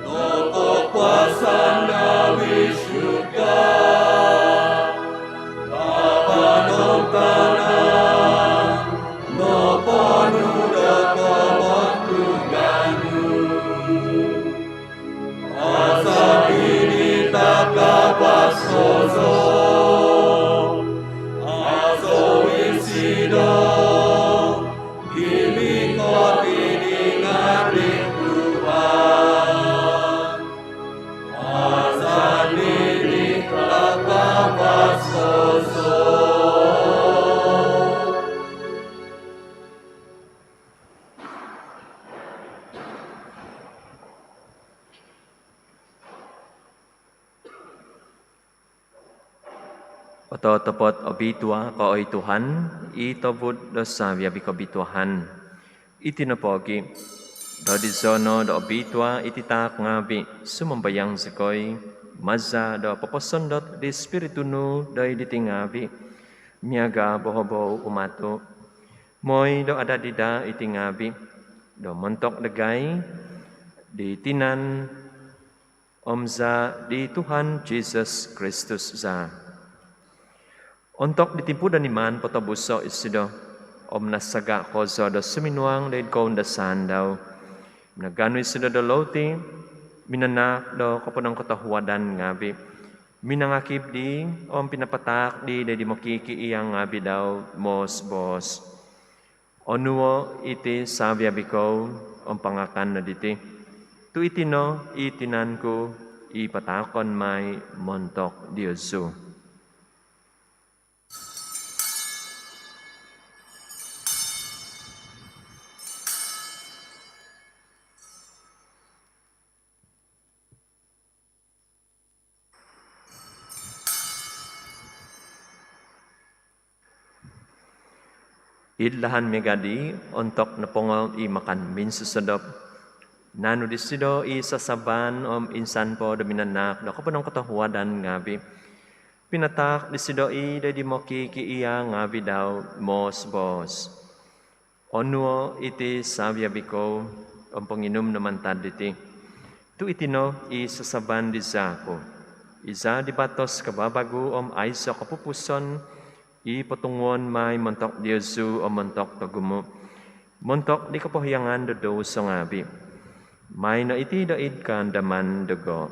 do kokuasaan ngaavi'. Surga om tana' noponu' do kobontugan nu. Maza' di takavas kozo, azou isido i mikot id ngaan di Tuhan. Maza' di takavas kozo. Ototopot obitua ko, oi Tuhan, i tobud do saviavi' kobituaan. Iti nopogi', dodizo' no do obitua iti taak ngaavi', sumambayang zikoi, maza' do poposondot di Spiritu nu doid diti ngaavi', miaga' bohobou umatu'. Moi do adadi daa iti ngaavi' do montok dagai di tinan om zaa' di Tuhan Jisus Kristus za. Ontok di timpu do nimaan potobuso' isido om nasaga' kozo do suminuang do id koundasaan dau, minaganu isido do louti, minanaak do koponongkotohuadan ngaavi', minangakib dii om pinapataak dii do id mokikiia' ngaavi' dau, moos-boos: Onuo' iti saviavi' kou om pangakan no diti, tu' iti no i tinan ku i pataakon mai montok diozu. Id lahan miaga' dii, ontok nopongo i makan minsosodop, naanu disido i sasaban om insan po do minanaak do koponongkotohuadan ngaavi', pinataak disido i' do id mokikiia' ngaavi' dau, moos-boos: Onuo' iti saviavi' kou om ponginum no mantad diti, Tu' iti no i sasaban di zaa ku, i zaa di batos kababagu om aiso' kopupuson, i potunguon mai montok diozu om montok togumu', montok di kopohiangan do douso ngaavi'. Maai no iti do id kaandaman dogo.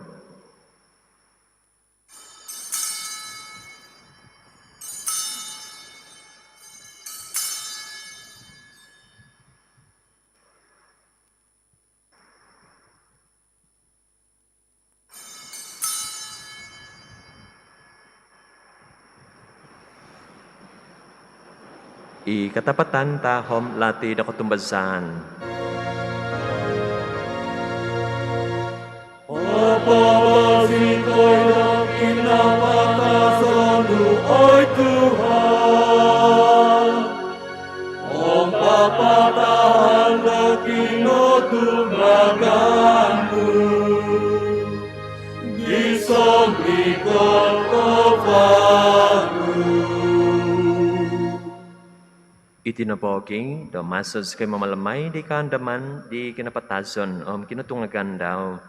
I katapatan tahom lati do kotumbazaan. Papabazikoi do kinapatazon nu, oi Tuhan, om papatahan do kinotungagan nu gisom ikot ko vagu. Iti nopo nogi do maso zikoi mamalamai di kaandaman di kinapatazon om kinotungagan dau,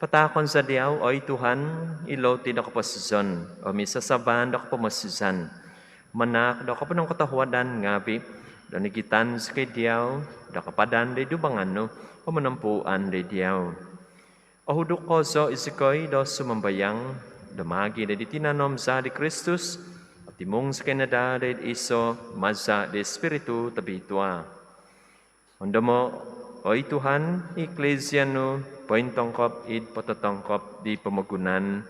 pataakon za diau, oi Tuhan, i loti do koposizon om i sasaban do kopomosizan, manaak do koponongkotohuadan ngaavi' do nigitan zikoi diau do kapadan di dubangan nu om monompuan di diau. Ohuduk kozo izikoi do sumambayang do maagi' di tinan om zaa di Kristus, otimung zikoi no daa do iso maza' di Spiritu Tobitua. Ondomo', oi Tuhan, i Iklisia nu pointongkop id pototongkop di pomogunan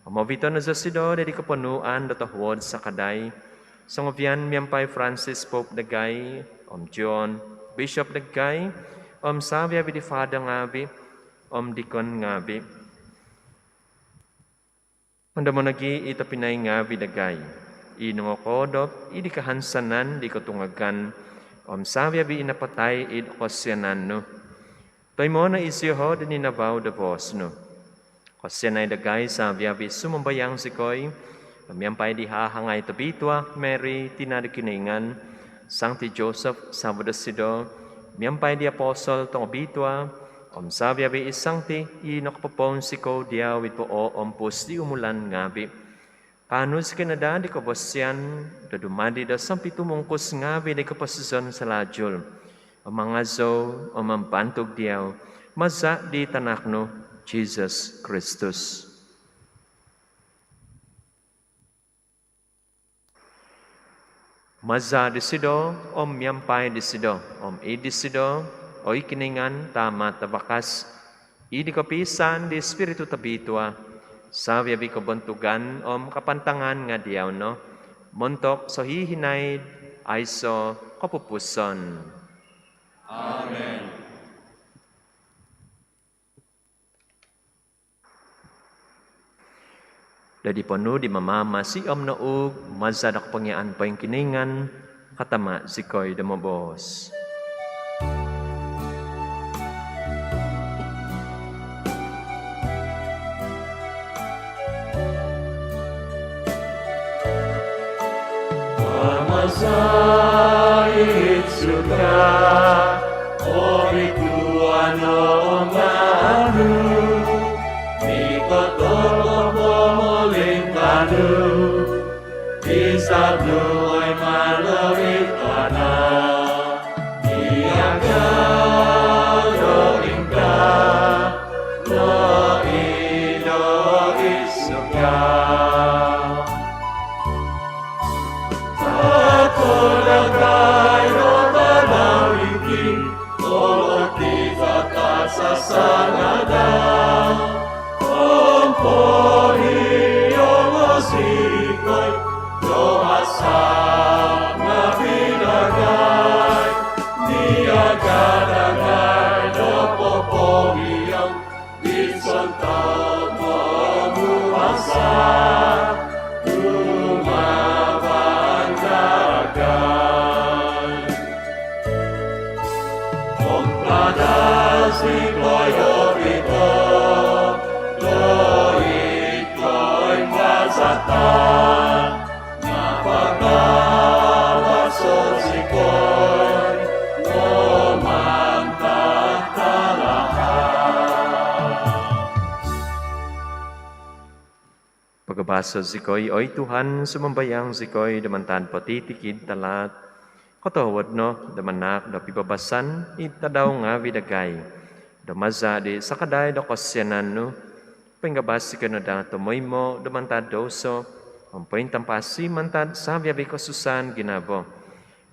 om ovito' no zosido do id koponuan do tohuod sakadai songovian miampai Francis Pope dagai om John Bishop dagai om savi-avi' di fada ngaavi' om dikon ngaavi'. Ondomo' nogi' i tobpinai ngaavi' dagai i nongokoodop id kahansanan di kotungagan om savi-avi' i napatai id kosianan nu. Toimo' no isioho' id ninavau do boos nu. Kosianai dagai savi-avi', sumambayang zikoi miampai di hahangai tobitua Mary, tina' do Kinoingan, Sangti Joseph savo' dosido, miampai di apostol tongobitua om savi-avi' i sangti i nokopopounsikou diau id pooompus di umulan ngaavi', kaanu zikoi no daa di kobosian do dumadi do sompitumungkus ngaavi' di koposizon salalu om mangazou om mambantug diau maza' di tanak nu Jesus Kristus. Maza' disido om miampai disido om id disido, oi Kinoingan Tama' tavakas, id kopiisaan di Spiritu Tobitua, savi-avi' kobontugan om kapantangan nga' diau no montok sohihinaid aiso' kopupuson. Amen. Do id ponuu di Mamamasi om nouug maza' do kopongiaan poingkinoingan, katama' zikoi do moboos. Tama za id surga, obituanan o ngaan nu, ikot o pomolintaan nu, izab nu oi mantad id tana' miaga do ingkaa nogi do id surga. Taako dagai do tadau diti o roti do kasasangadau, om pohiong zikoi do hasa ngaavi' dagai, miaga dagai do popohiong di sontob monguhasa humaban dagai. Om kada zikoi ovito' do id koimbazatan, nga' pagabaso zikoi do mantad talaat. Aso zikoi, oi Tuhan, sumambayang zikoi, do mantad potitikid talaat. Kotohuod no do manaak do pibabasan id tadau ngaavi' dagai. Do maza' di sakadai do kosianan nu, poingabas zikoi no daa tomoimo do mantad douso, om pointampasi mantad savi-avi' kosusaan ginavo.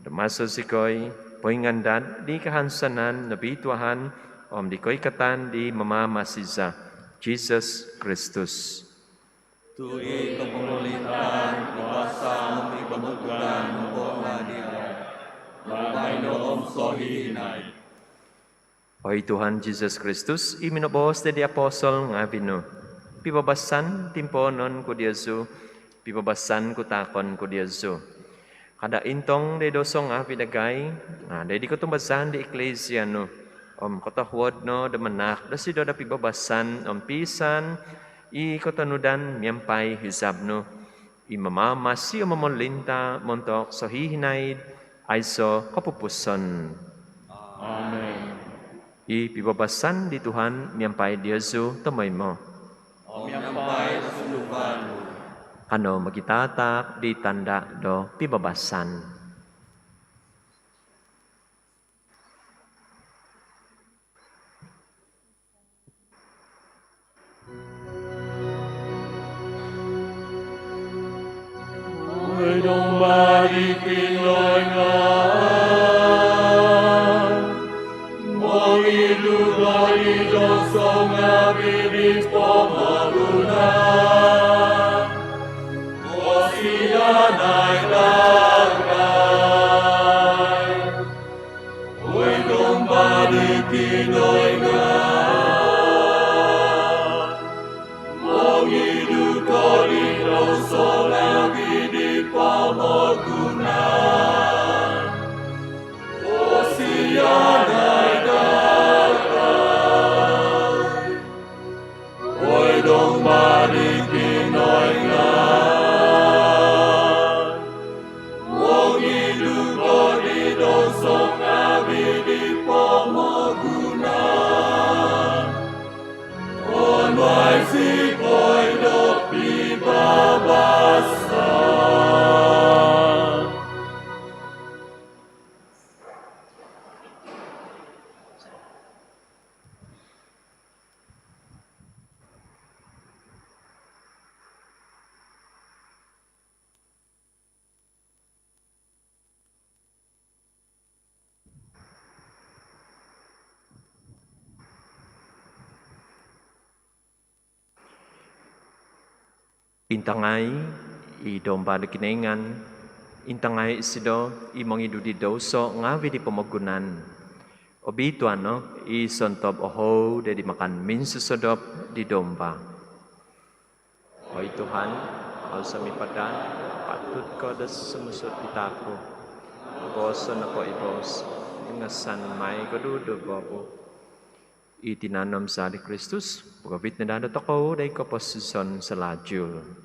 Do maso zikoi poingandad di kahansanan nobituahan om di koikatan di Mamamasi za, Jisus Kristus. Tu' i kopomolintaan, i kuasa om i pomogunan nopo nga' diau, baino om sohihinaid. Oi Tuhan Jisus Kristus, i minoboos di apostol ngaavi' nu, pibabasan timpoonon ku diozu, pibabasan ku taakon ku diozu. Kada' intong di douso ngaavi' dagai, nga' di kotumbazaan di iklisia nu, om kotohuod no do manaak dosido do pibabasan om piisaan i kotonudan miampai hizab nu, i mamamasi om momolinta' montok sohihinaid aiso' kopupuson. Amin. I pibabasan di Tuhan miampai diozu tomoimo. Om miampai sunduvan nu. Kanou mokitataak di tanda' do pibabasan. Oi Domba di Kinoingan, mongidu ko di douso ngaavi' di pomogunan, kosianai dagai. Oi Domba di Kinoingan, mongidu ko di douso ngaavi' di pomogunan, kosianai dagai. Oi Domba di Kinoingan, mongidu ko di douso ngaavi' di pomogunan, onuai zikoi do pibabasan. Intangai i Domba do Kinoingan, intangai isido i mongidu di douso ngaavi' di pomogunan. Obituanan no i sontob ohou do id makan minsosodop di Domba. Oi Tuhan, au zou sumipadan patut ko do sumuang id taak ku, nga' boos no po iso boos, ingasan mai ko do doho' ku. I tinan om zaa di Kristus pogovit no daa dotokou doid koposizon salajul.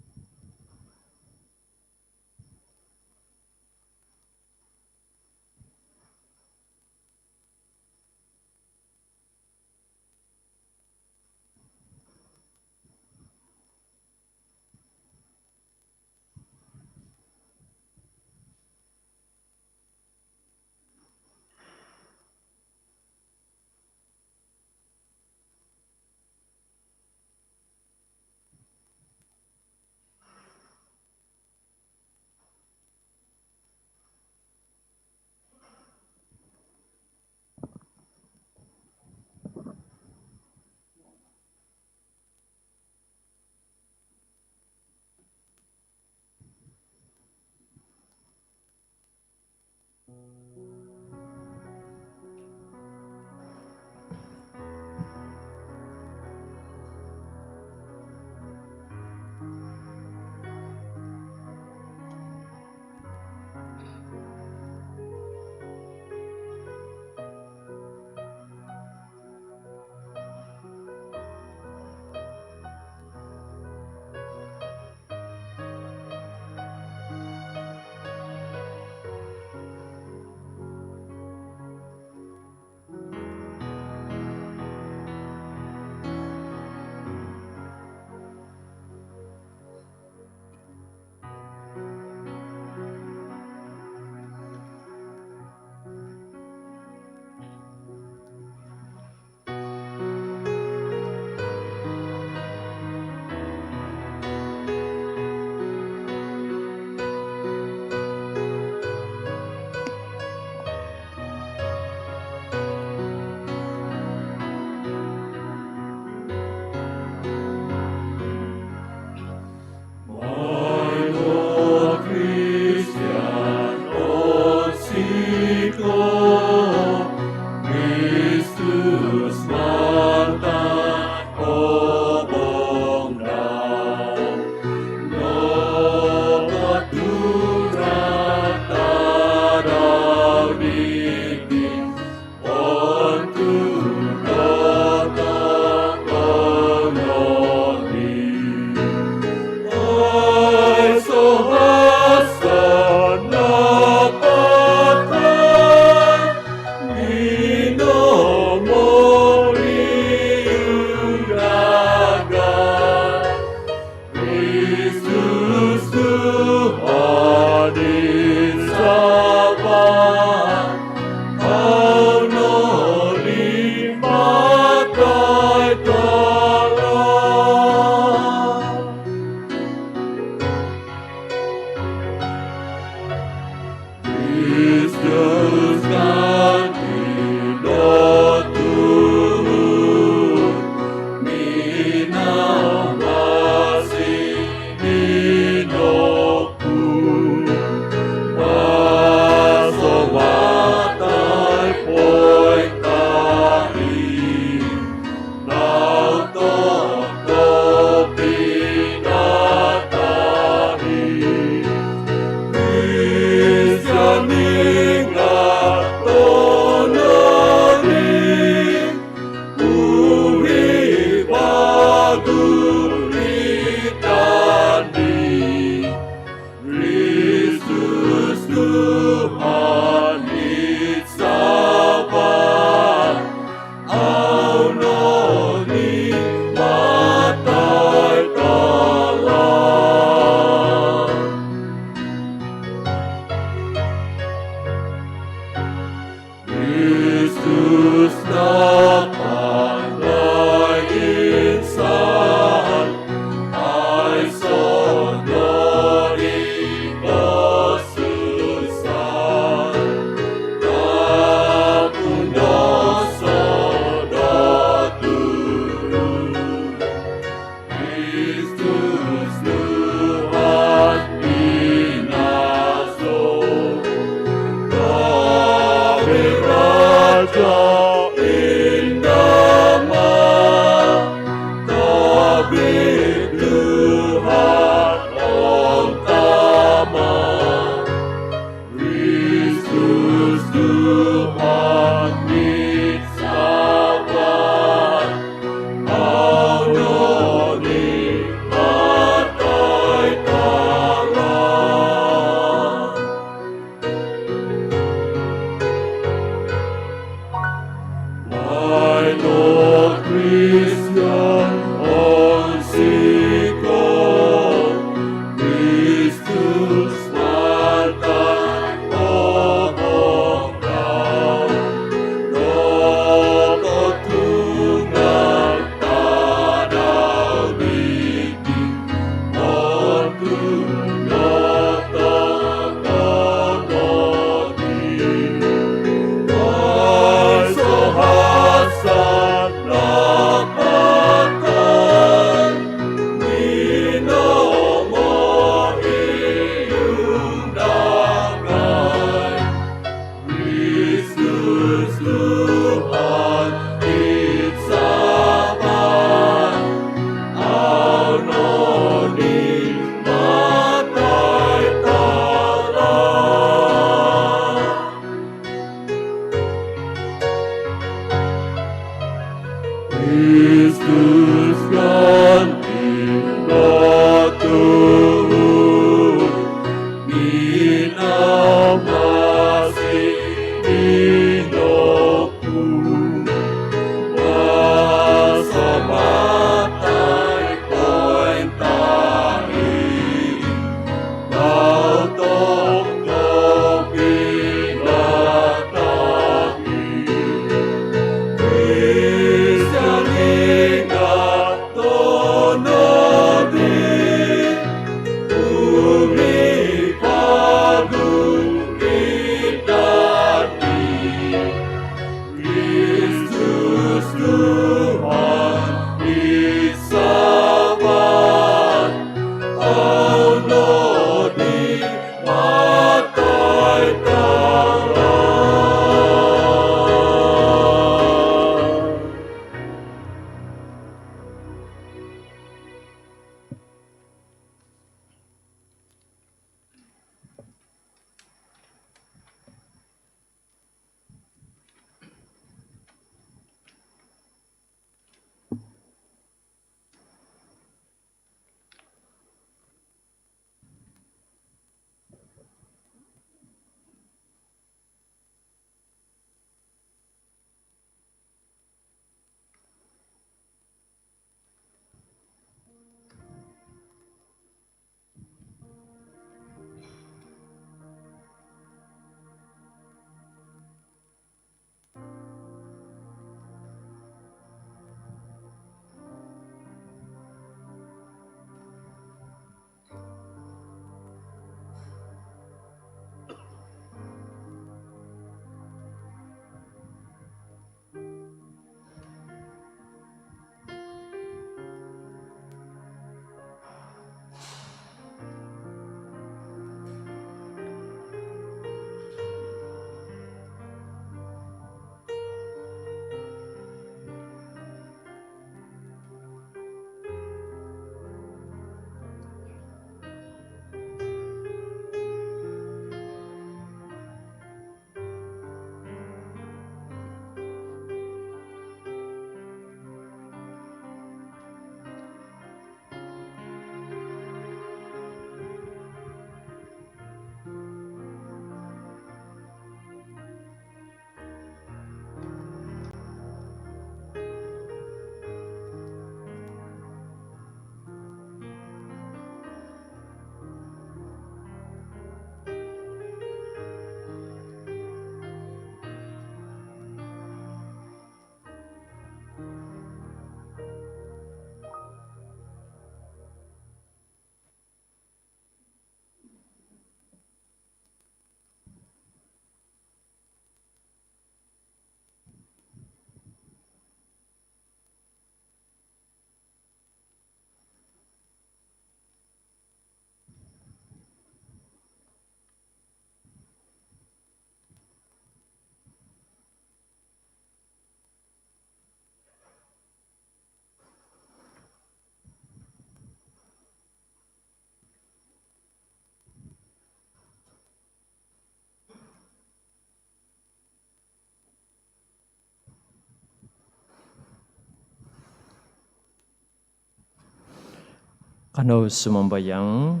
Kanou sumambayang.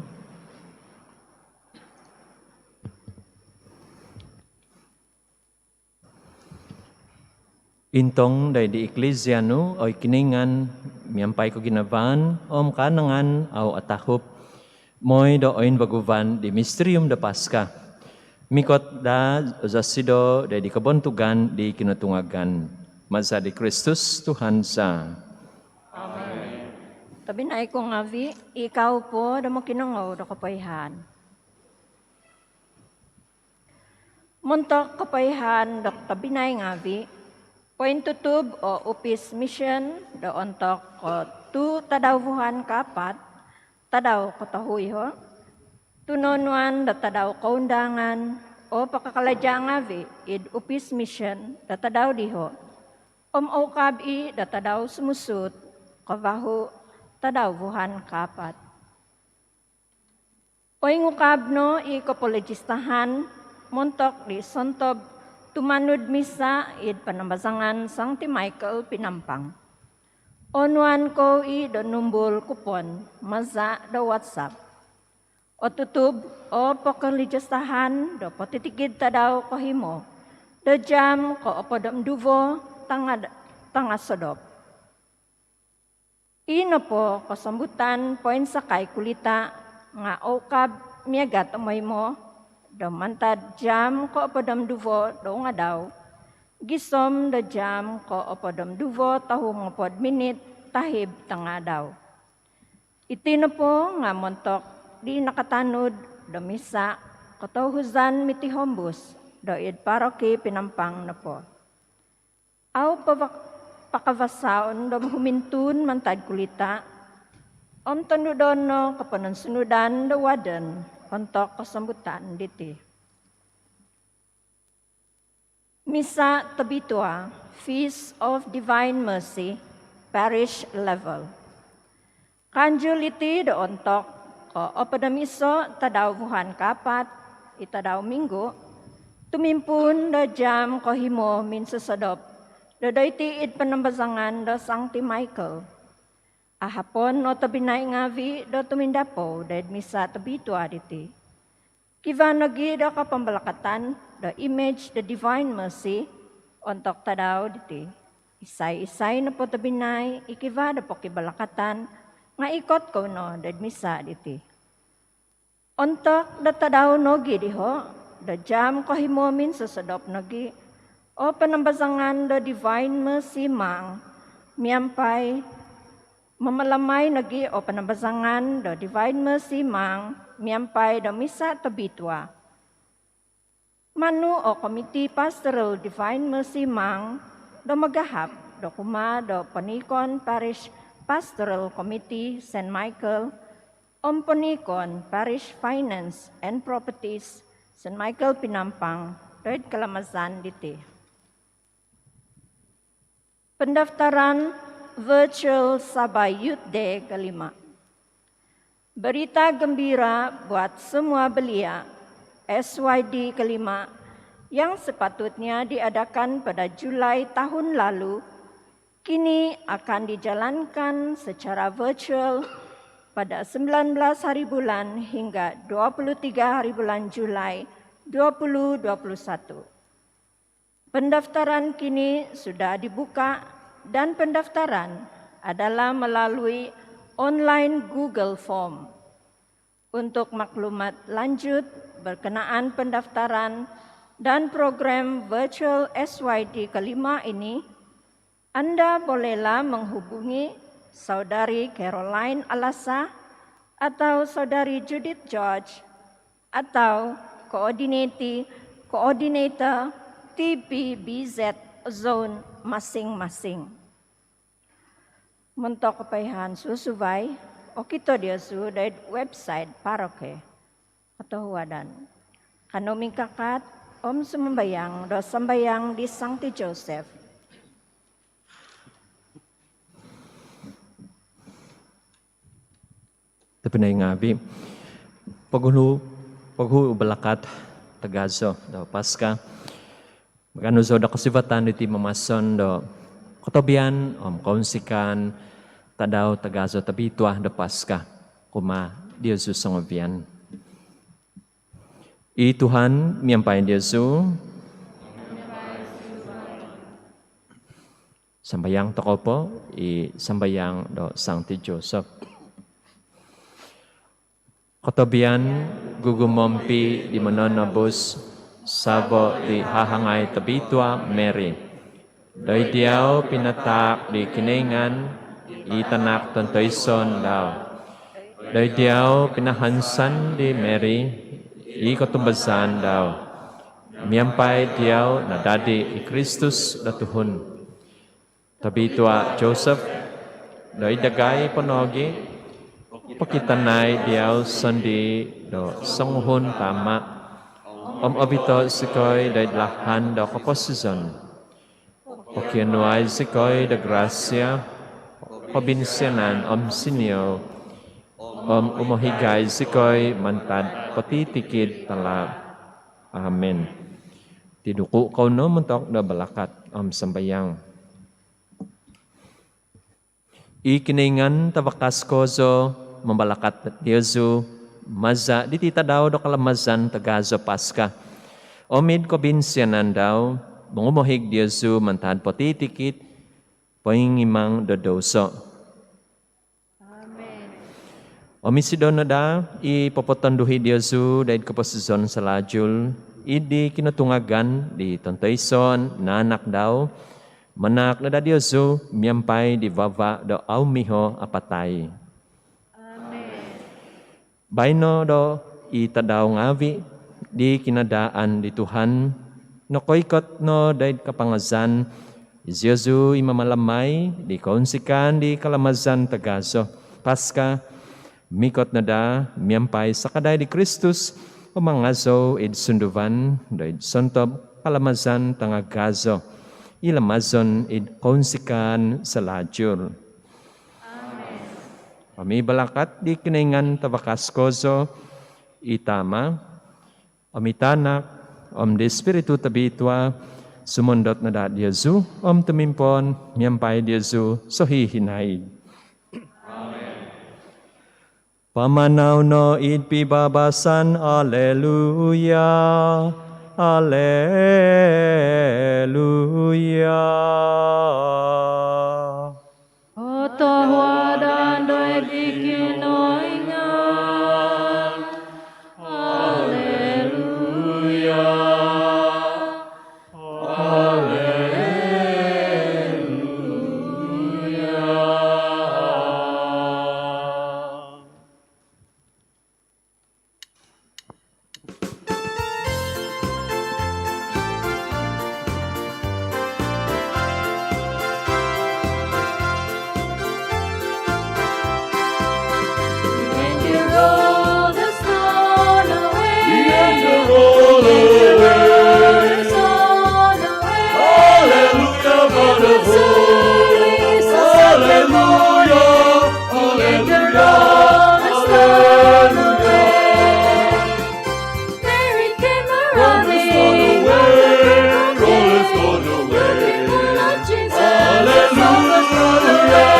Intong doid di Eklisia nu, oi Kinoingan, miampai koginavaan om kaanangan au atahup, moi do oinvaguvan di misterium do Paska, mikot daa zosido doid di kobontugan di kinotungagan. Maza di Kristus Tuhan za. Amen. Tobpinai ku ngavi, ikau po do mokinongou do kopoihaan. Montok kopoihaan do tobpinai ngavi, pointutub o upis mision do ontok ko tu tadau vuhan kaapat, tadau kotohu iho, tu noonuan do tadau koundangan o pakakalaja ngavi id upis mision do tadau diho, om oukab i do tadau sumusuut, kavahu tadau vuhan kaapat. Poingukab no i kopolojistahan montok di sontob tumanud misa id panambazangan Sangti Michael Pinampang. Onuan kou i do numbul kupon maza do WhatsApp. Otutub o pokolijistahan do potitikid tadau kohimo do jam koopod om duvo tanga, tanga sodop. I nopo kosombutan poinsakai kulita nga oukab miaga tomoimo do mantad jam koopod om duvo do ngadau gisom do jam koopod om duvo tohu ngopod minit tahib tangadau. Iti nopo nga montok di nakatanud do misa kotohuzan mitihombus do id paroki Pinampang nopo. Au pava-, pakavasaon do humintuun mantad kulita om tonudon no kopononsunudan do warden ontok kosombutan diti. Misa Tobitua, Feast of Divine Mercy, parish level. Kanjul iti do ontok koopod om iso tadau vuhan kaapat, i tadau minggu, tumimpuun do jam kohimo minsosodop do doiti id panambazangan do Sangti Michael. Ahapon o tobpinai ngavi do tumindapou doid misa tobitua diti. Kivaa nogi do kapambalakatan do image do Divine Mercy ontok tadau diti. Isai-isai nopo tobpinai i kivaa do pokibalakatan nga ikot kou no doid misa diti. Ontok do tadau nogi diho, do jam kohimo minsosodop nogi o panambazangan do Divine Mercy Maang miampai, mamalamai nogi o panambazangan do Divine Mercy Maang miampai do misa tobitua. Manu o komiti pastoral Divine Mercy Maang do magahap do kumaa do Poniikon Parish Pastoral Committee Saint Michael om Poniikon Parish Finance and Properties Saint Michael Pinampang doid kalamazan diti. Pendaftaran Virtual Sabah Youth Day kelima. Berita gembira buat semua belia, S Y D kelima yang sepatutnya diadakan pada Julai tahun lalu, kini akan dijalankan secara virtual pada sembilan belas hari bulan hingga dua puluh tiga hari bulan Julai dua puluh dua puluh satu. Pendaftaran kini sudah dibuka dan pendaftaran adalah melalui online Google Form. Untuk maklumat lanjut berkenaan pendaftaran dan program virtual S Y D kelima ini, anda bolehlah menghubungi Saudari Caroline Alasa atau Saudari Judith George atau koordinati-, koordinator T P B Z zone masing-masing. Montok kopoihaan susuvai, okito diozu doid website paroki. Kotohuadan. Kanou mingkakat om sumambayang do sambayang di Sangti Joseph. Tobpinai ngaavi', poguhu, poguhu balakat tagazo do Paskah. Maganu zou do kosivatan diti mamason do kotobian om kounsikaan Tadau Tagazo Tobitua do Paskah. kumaa diozu songovian. I Tuhan miampai diozu. Sambayang tokou po i sambayang do Sangti Joseph. Kotobian gugumompi di Mononobus, savo di hahangai tobitua Mary. Doid diau pinataak di Kinoingan i Tanak tontoison dau. Doid diau pinahansan di Mary i kotumbazaan dau. Miampai diau nadadi i Kristus do tuhun. Tobitua Joseph, doid dagai po nogi, pokitanai diau sondii do songuhun tama, om obito zikoi doid lahan do koposizon. Pokionuai zikoi do grasia, kobinsianan om siniou, om umohigai zikoi mantad potitikid talaat. Amen. Tiduku kou no montok do balakat om sambayang. I Kinoingan tavakas kozo mambalakat diozu maza diti tadau do kalamazan tagazo Paska. Om id kobinsianan dau, mongumohig diozu mantad potitikid poingimang do douso. Amen. Om isido no daa i popotonduhi diozu doid koposizon salalu, id di kinotungagan di tontoison naanak dau, manaak no daa diozu miampai di vava do au miho apatai. Amen. Baino do i tadau ngaavi di kinadaan di Tuhan, nokoikot no doid kapangazan, iziozu i mamalamai di kounsikaan di kalamazan tagazo Paska, mikot no daa miampai sakadai di Kristus, om mangazou id sunduvan doid sontob kalamazan tagazo, i lamazon id kounsikaan salalu. Amen. Om i balakat di Kinoingan tavakas kozo, i Tama, om i Tanak, om di Spiritu Tobitua, sumondot no daa diozu om tumimpoon miampai diozu sohihinaid. Amen. Pamanau no id pibabasan. Aleluya, aleluya. Otohuadan doid Kinoingan. Aleluya, aleluya. Hallelujah, brother. Hallelujah. Hallelujah. Hallelujah. Mary came a running, all is gone away, all is gone away. Hallelujah.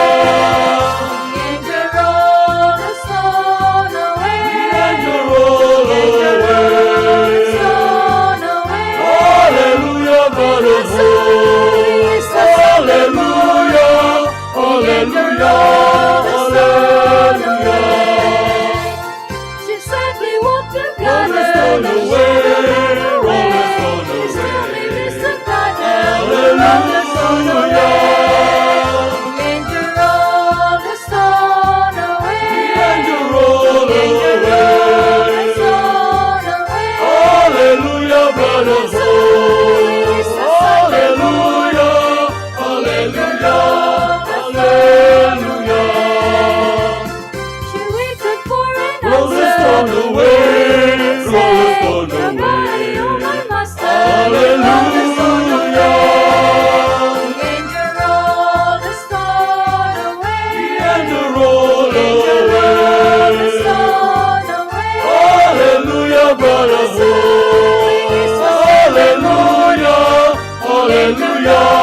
The angel rolled the stone away. The angel rolled away. Hallelujah, brother. Hallelujah. Hallelujah. Hallelujah. She sadly walked the garden. Roll the stone away, roll the stone away. Hallelujah. The angel rolled the stone away. The angel rolled away. Hallelujah, brother. Hallelujah. Hallelujah. Hallelujah. She waited for an answer. Roll the stone away, roll the stone away. Hallelujah. The angel rolled the stone away. The angel rolled away. Hallelujah, brother. Hallelujah. Hallelujah.